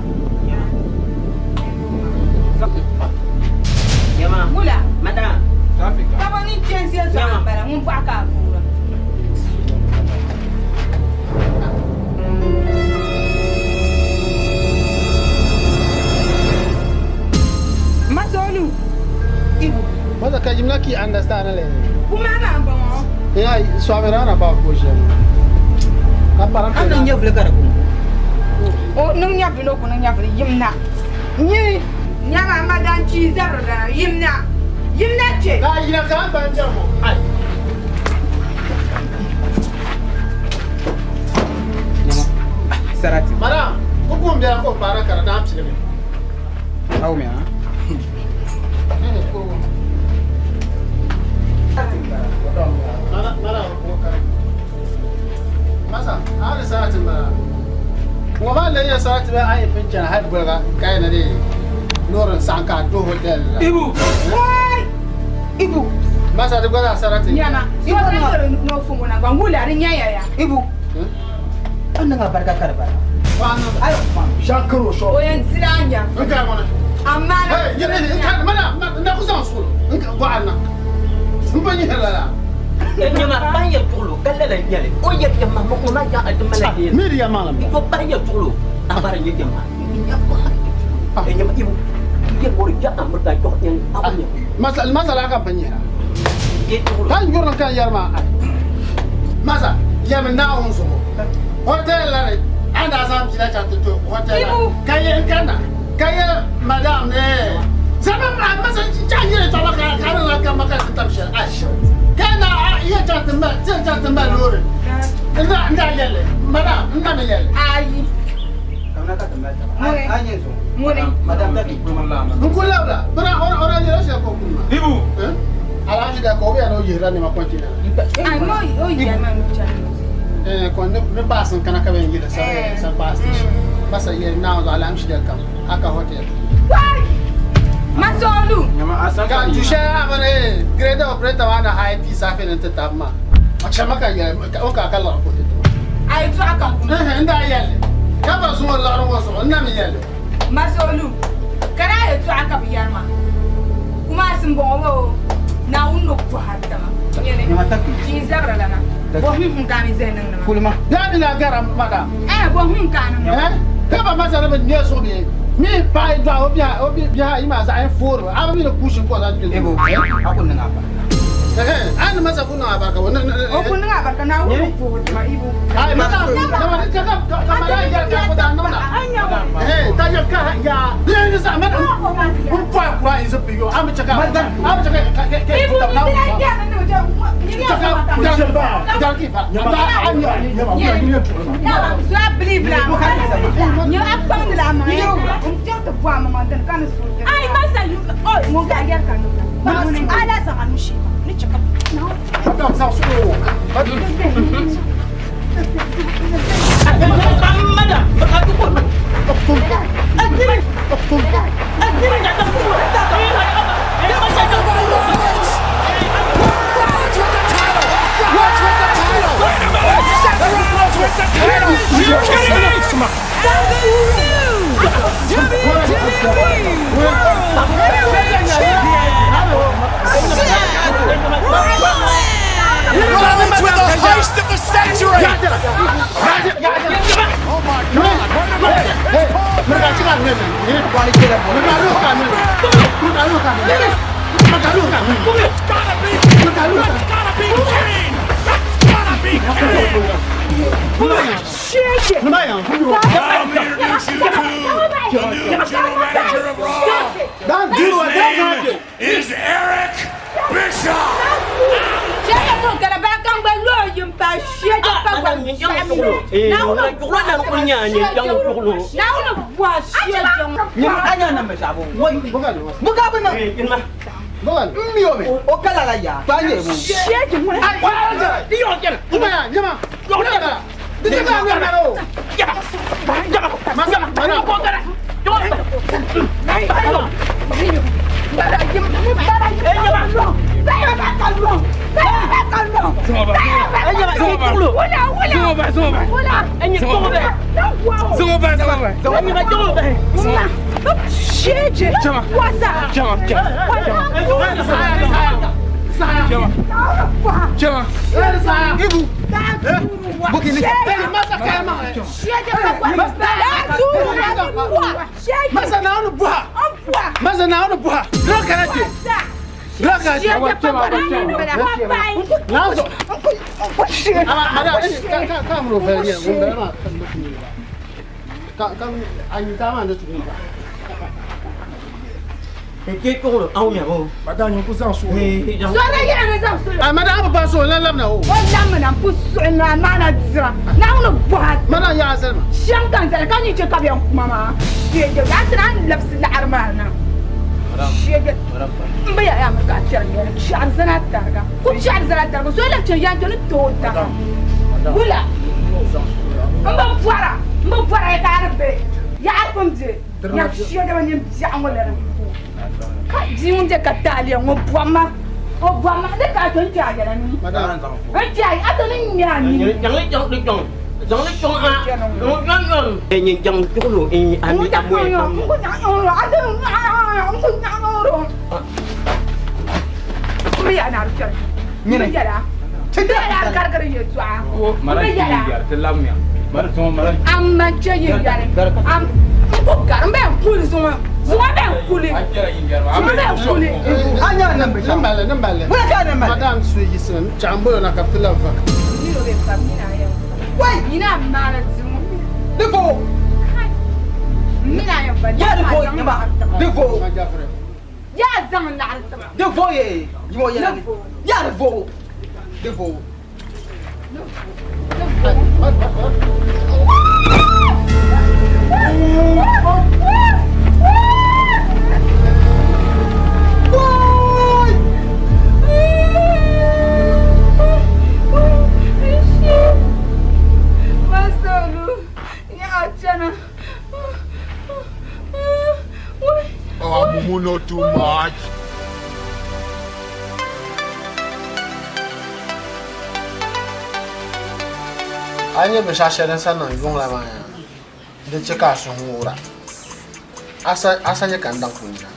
Yama. Wula. Madam. Safi kan. Kaba ni chensi ye tuma bala ŋun bɔɣa ka a vuura. Masolu. Ibu. Wanda ka jimla ki understand le. Kuma ma n bɔŋɔ. Ya swamira na ba ko je. Ka para An niŋ nyɛvuli ka di kum. O niŋ nyɛvuli o ku niŋ nyɛvuli yimna. Nyi nyɛma madan chi zabiri dana yimna. Yimna che. Na yina ka an ban jɛ mo. Ai. Sarati. Madam, ko ko mbiya ko para kara na amsile me. Aw me ha. Eh ko. Mara mara ko ka. Masa, a sarati ma. Ngoma le ya sarati ba ai pincha har bulga kai na de. Lorin sanka do hotel. Ibu. Wai. Ibu. Masa de gwada sarati. Nyama. Ibu no fumo na gwa ngula ri nyaya ya. Ibu. An niŋ a barika ka di bala. Ayo. Jean Karo so. O yɛn dira nya. N ka ŋɔnɔ. Amma na. Hey, yɛrɛ n ka mana na ku zaŋ suul n ka gɔɣa na. N pa nyihiri la. Nyama ban yɛ tuɣulo ka lala nyɛli o yɛ yɛma ma ko ma ja a ti mala de. Mi di yɛma la. I ko ban yɛ tuɣulo a bara nyɛ yɛma. Nyama ibu yɛ bori ja amurka jɔ yɛn a ko nyɛ. Masa masa la ka pa nyihira. Kan yɔrɔ kan yɛrɛ ma ai. Masa yɛmi naawuni zuɣu. Hotel la de an daa zaŋ bia la chaŋ ti to hotel la. Ka yɛ n kana ka yɛ madam ne. Zama masa cha yɛrɛ tɔba ka ka na ka ma ka ti tam shɛli ai. Ka na yɛ chaŋ ti ma ti chaŋ ti ma loori. N da n da yɛli madam n na mi yɛli. Ayi. Kamina ka ti mali taba. A nyɛ zuɣu. Ŋuni. Madam ta ki kuli la. N ku labila bina o na yɛrɛ shɛli ko kun ma. Ibu. Alhaji da ko o bɛ yan n'o yihira nima kɔntina. Ai mo o yɛ ma no cha. Eh ko ne ne basin kana ka ben yira sa sa bus station. Masa yɛ na zo alhamshi da kam aka hotel. Wai. Masolu. Nyama asan Ka tushe amane grade operator wana high p safi ne ta ma. A chama ka yɛ o ka ka la ko te. Ai tu aka kun. Eh nda yɛlɛ. Ka ba zuŋɔ lɔɣiri ŋɔ zuɣu n na mi yɛlɛ. Masolu. Kana ye tu aka bi yarma. Kuma sin bɔŋɔ o. Naawuni ni bɔha tama. Nyini. Jin zabiri lana. Bɔ hun ka mi zai niŋdi ma. Kulima. Ya mi na gara madam. Eh, bɔ hun ka niŋdi ma. Eh? Ka ba masa ni bi ne zuɣu bee? Mi paɣa yi dɔɣi o biha o bihi ayi maa zaɣ yini foori ba. A bi mi ni kuushin ka o zaŋ kpɛ. Ebo, a ku niŋ a ba. A ni masa ku niŋ a barika bɔ. O ku niŋ a barika Naawuni ni bɔhi tama Ibo. Ai madam, dama ni ka ka ka mala yɛri ka ku daa niŋ na. Eh, ta yɛ ka ya. Bihi ni zaɣ madam. N pɔi kura yi zi bi yo. A mi chɛ ka a mi chɛ ka ka ka ka Ibo, ta ni na. dina yɛ ni ni jɛ. Chɛ ka da ki fa. Ta a ni So a believe la ma. Nyɛ a kpaŋdi la ma. N chaŋ ti bɔhi ma ma dini ka ni so. Ai masa yu o ŋun ka yɛri ka niŋ la. A la zaŋ a nu shee ma ni chɛ ka. Madam zaŋ suɣu o. Madam, What's with the title? Wait a minute! Seth Rollins with the title! Are you kidding me? And the new WWE World Champion, Seth Rollins! Rollins with the heist of the century! Oh my God! Wait a minute! It's Paul It's gotta be! That's gotta be Kane! That's gotta be Kane! Allow me to introduce you to the new general manager of Raw. His name is Eric Bischoff. Shɛli ko kala ba kan gba lo yim pa shɛli pa gba Naawuni bɔhi shɛli Nyɛ a nya na mɛshabo. Buka bi niŋ. N mi o mi. O kala la yaa. To a nyɛ mu. Shɛli ŋuni. Masa Naawuni bɔha. Masa Naawuni bɔha. Dila kana kpe. Dila kana kpe. Naawuni. Ama madam, ka ka ka muro fɛn yɛ ŋun bala maa ka ka ka a nyi taa maa ni tugu ba. Madam nyin ku zaŋ suɣu. Sɔrɔ yɛɣi ni zaŋ suɣu. A madam a bi paai suɣu lan labina o. O lamina n ku suɣu na maana dira. Naawuni bɔha. Madam yaɣa zalima. Shɛm ka n zali ka nyin chɛ ka bɛ yɛn kuma maa. Shɛjɛ a ti naan labisi laɣiri maa na. Shɛjɛ n bi yɛli a mi ka a chɛri yɛli chɛɣiri zana tariga. Ku chɛɣiri zana tariga so lahi chɛ yan ni tooi daŋa. Wula n bi bɔra n bi bɔra ya ka a di be yaɣiri pun be nya shɛjɛ bi nini biɛɣu ŋɔ lana. Ka bia ŋun be ka taaliya ŋɔ bɔmma o bɔmma ni ka a to n kpɛ a yɛla ni n kpɛ a a to ni ŋmɛ a nini. Madam su yiɣisimi chɛɣu n bolo na ka bi ti labi va. Oh, Mumu, not too much. A nyɛ binshɛɣu shɛli din sa niŋ yuŋ la maa yaa di chɛ ka a suhu ŋubira a sa nyɛ ka n daŋ pun nya.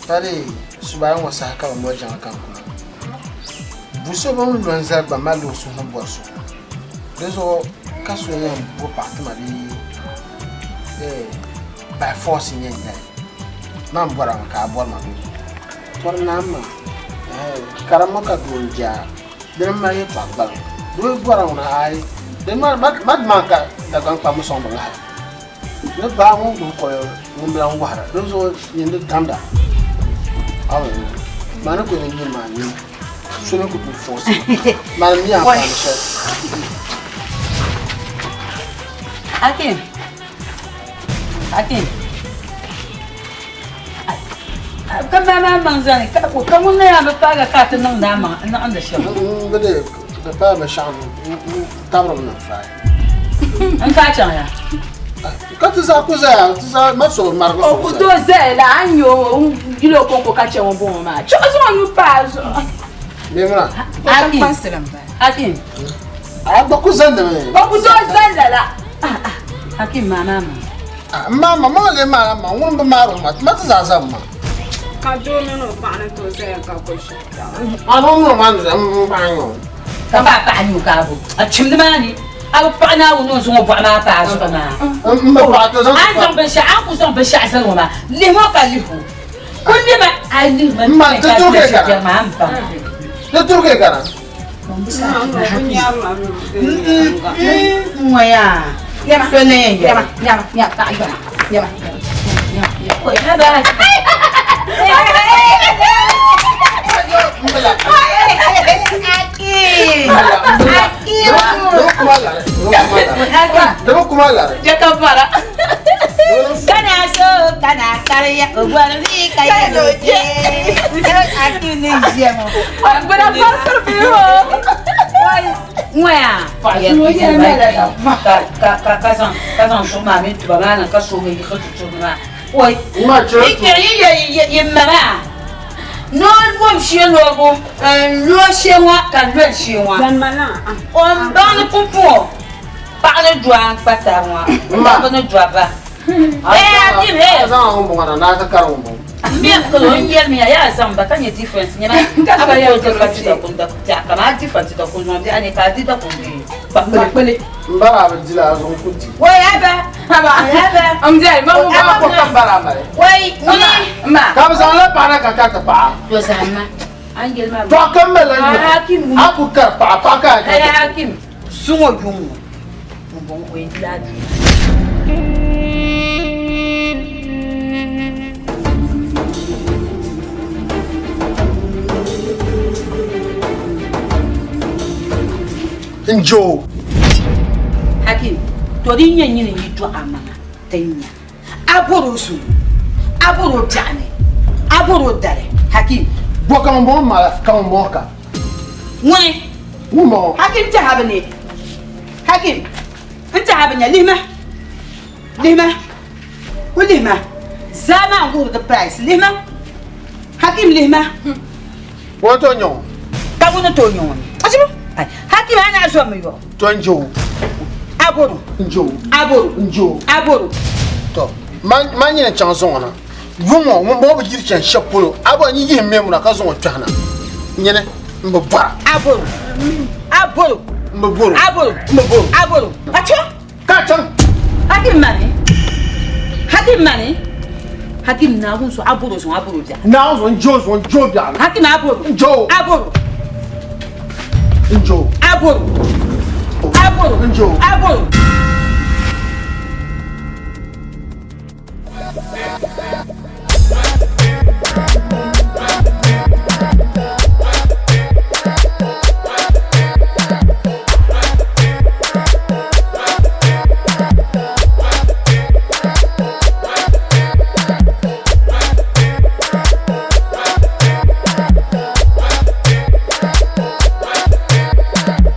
Pali subayi ŋɔ saha ka bɛ moli jiŋli ka n kuna. Bu so bɛ ni lo n-zali gba malila o suhu ni bɔri so. Di zuɣu ka so yɛn bo paɣa ti ma bee by force n-yɛn nyɛ li. Man bɔra mi ka a bɔri ma bee? Tɔri naa m ma, karimma ka doo n-je a, dini m-mali yɛtɔɣa gbaliŋ. Doo yi bɔra ŋuna aai, di ma di maan ka Dagbaŋ kpambi sɔŋ bi ŋahi. Ni baa ŋun gbubi kɔyo ŋun bi lan wɔhira, dinzuɣu nyin di damda. Maa ni kuli ni nyin maa nyin so mi ku tooi fɔɔsi ma. Mani mi anfaani shɛli. Hakim. Hakim. Ka maa maa maŋ zani ka ka ŋun na yaa bi paaga ka a ti niŋdi a maŋ niŋdi shɛm. Bi de di paai binshaɣu n tabiri mi na faai. N faai chaŋ ya. Ka ti zaa ku zaya ti zaa ma so marigi O ku tooi zaya la a ni nyɛ o n yuli o kɔŋko ka chɛ ŋun bɔŋɔ maa chuɣu zaŋ o nuu pa a zuɣu. Memina. Hakim. Hakim. A gba ku zandimi. O ku tooi zani lala. Hakim maa maa maa. M ma ma maŋ lee maala ma ŋuni bi maari o ma ma ti zaa zami ma. Ka doo mini o paɣa ni tooi zaya ka kuli shɛli taba. A bi mini o maa ni zaya m paɣa n-nyɛ o. Ka paɣa paɣa nyu ka a bo a chimdi maa ni a bi paɣi Naawuni o zaŋ o bɔɣu maa pa a zuɣu maa. M bi paɣi to zaŋ A ni zaŋ binshɛɣu a ni ku zaŋ binshɛɣu zali ŋɔ maa lihi ŋɔ ka lihi o. Kuli lihima a lihi ma M ma ti turi ka biɛri maa m baŋ. Ti turi ka kana. Kana so kana kariya o gwari mi ka yɛlɛ je akini ʒiɛmo Gbuna parsiri bihi o. Ŋɔya ka zaŋ ka zaŋ zuɣu maa mini tuba maa niŋ ka soogi yiɣi tutubu maa oi yi yi ma maa ni o lom shee loobu n lo shee ŋɔ ka n loli shee ŋɔ o n baŋ ni pumpɔŋɔ paɣa ni dɔa n kpa taba ŋɔ dabba ni dɔbba ee a dim ee M kalo n yɛli mi yaa zaŋ ba ka nyɛ difference nyɛma a bi tooi diri ka di dakun da biɛɣu kamani a different dakun zaŋ biɛɣu ni ka a di dakun bee kpakpili. M bara a bi dila a zuɣu ku di. Wai aba aba aba M dɛli ma ŋun ba ko ka m bara a mali. Wai ŋuni ma. Ka bi zaŋ la paɣa na ka ka ti paɣa. To zaŋ ma a ni yɛli maa. Tɔ ka m mali la nyuɣu a ku kari paɣa paɣa ka a ka. Hakim suŋo yuŋ ŋɔ ŋun bɔŋɔ o yɛn dila a duu. N je o. Hakim, to di nyɛ nyini yi dɔɣi a maŋa ti nya a bɔri o suhu, a bɔri o biɛɣuni, a bɔri o dali. Hakim. Bɔ ka ŋun bɔŋɔ mala ka ŋun bɔŋɔ ka. Ŋuni? Ŋun bɔŋɔ. Hakim tɛha bi ne. Hakim, n tɛha bi nya lihima, lihima, ku lihima. Zaa maa n-wuhiri di price. Lihima, Hakim lihima. Bɔ n-tooi nya o? Ka ŋuni n-tooi nya o? Achibu, ai, Hakim a naai zommi yɔɣu. To n je o. A bɔro. N je o. A bɔro. N je o. A bɔro. To, man nyini n-chaŋ zaŋ o na. Yuŋ ŋɔ, ŋun bɔŋɔ bi yiri chani shɛb polo, a bɔri nyin yihim mɛmuna ka zaŋ o kpɛhi na. Nyini, m bi bɔra. A bɔro. A bɔro. M bi bɔro. A bɔro. M bi bɔro. A bɔro. A chaŋ. Ka a chaŋ. Hakim mani. Hakim mani. Hakim Naawuni zuɣu a bɔro zuɣu a bɔro biɛɣu. Naawuni zuɣu n je o zuɣu n je o biɛɣu. Hakim a bɔro. N je o. A bɔro. N je o. A bɔro. A bɔro. N je o. A bɔro.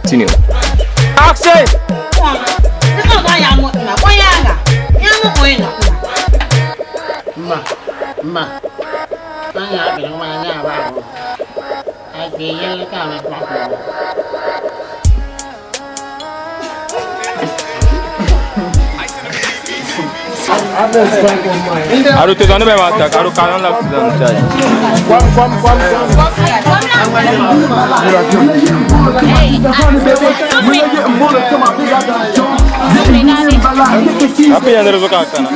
Continue. Action! Ma, ma, a nya bini ŋɔ maa nya ba ŋɔ. A kpe yɛlli ka a bi tɔɣisi o. Aro te zaŋ ni bɛ maa ta ka aro ka lan labisi zaŋ chai. Kom kom kom. A pinya niriba ka a kana.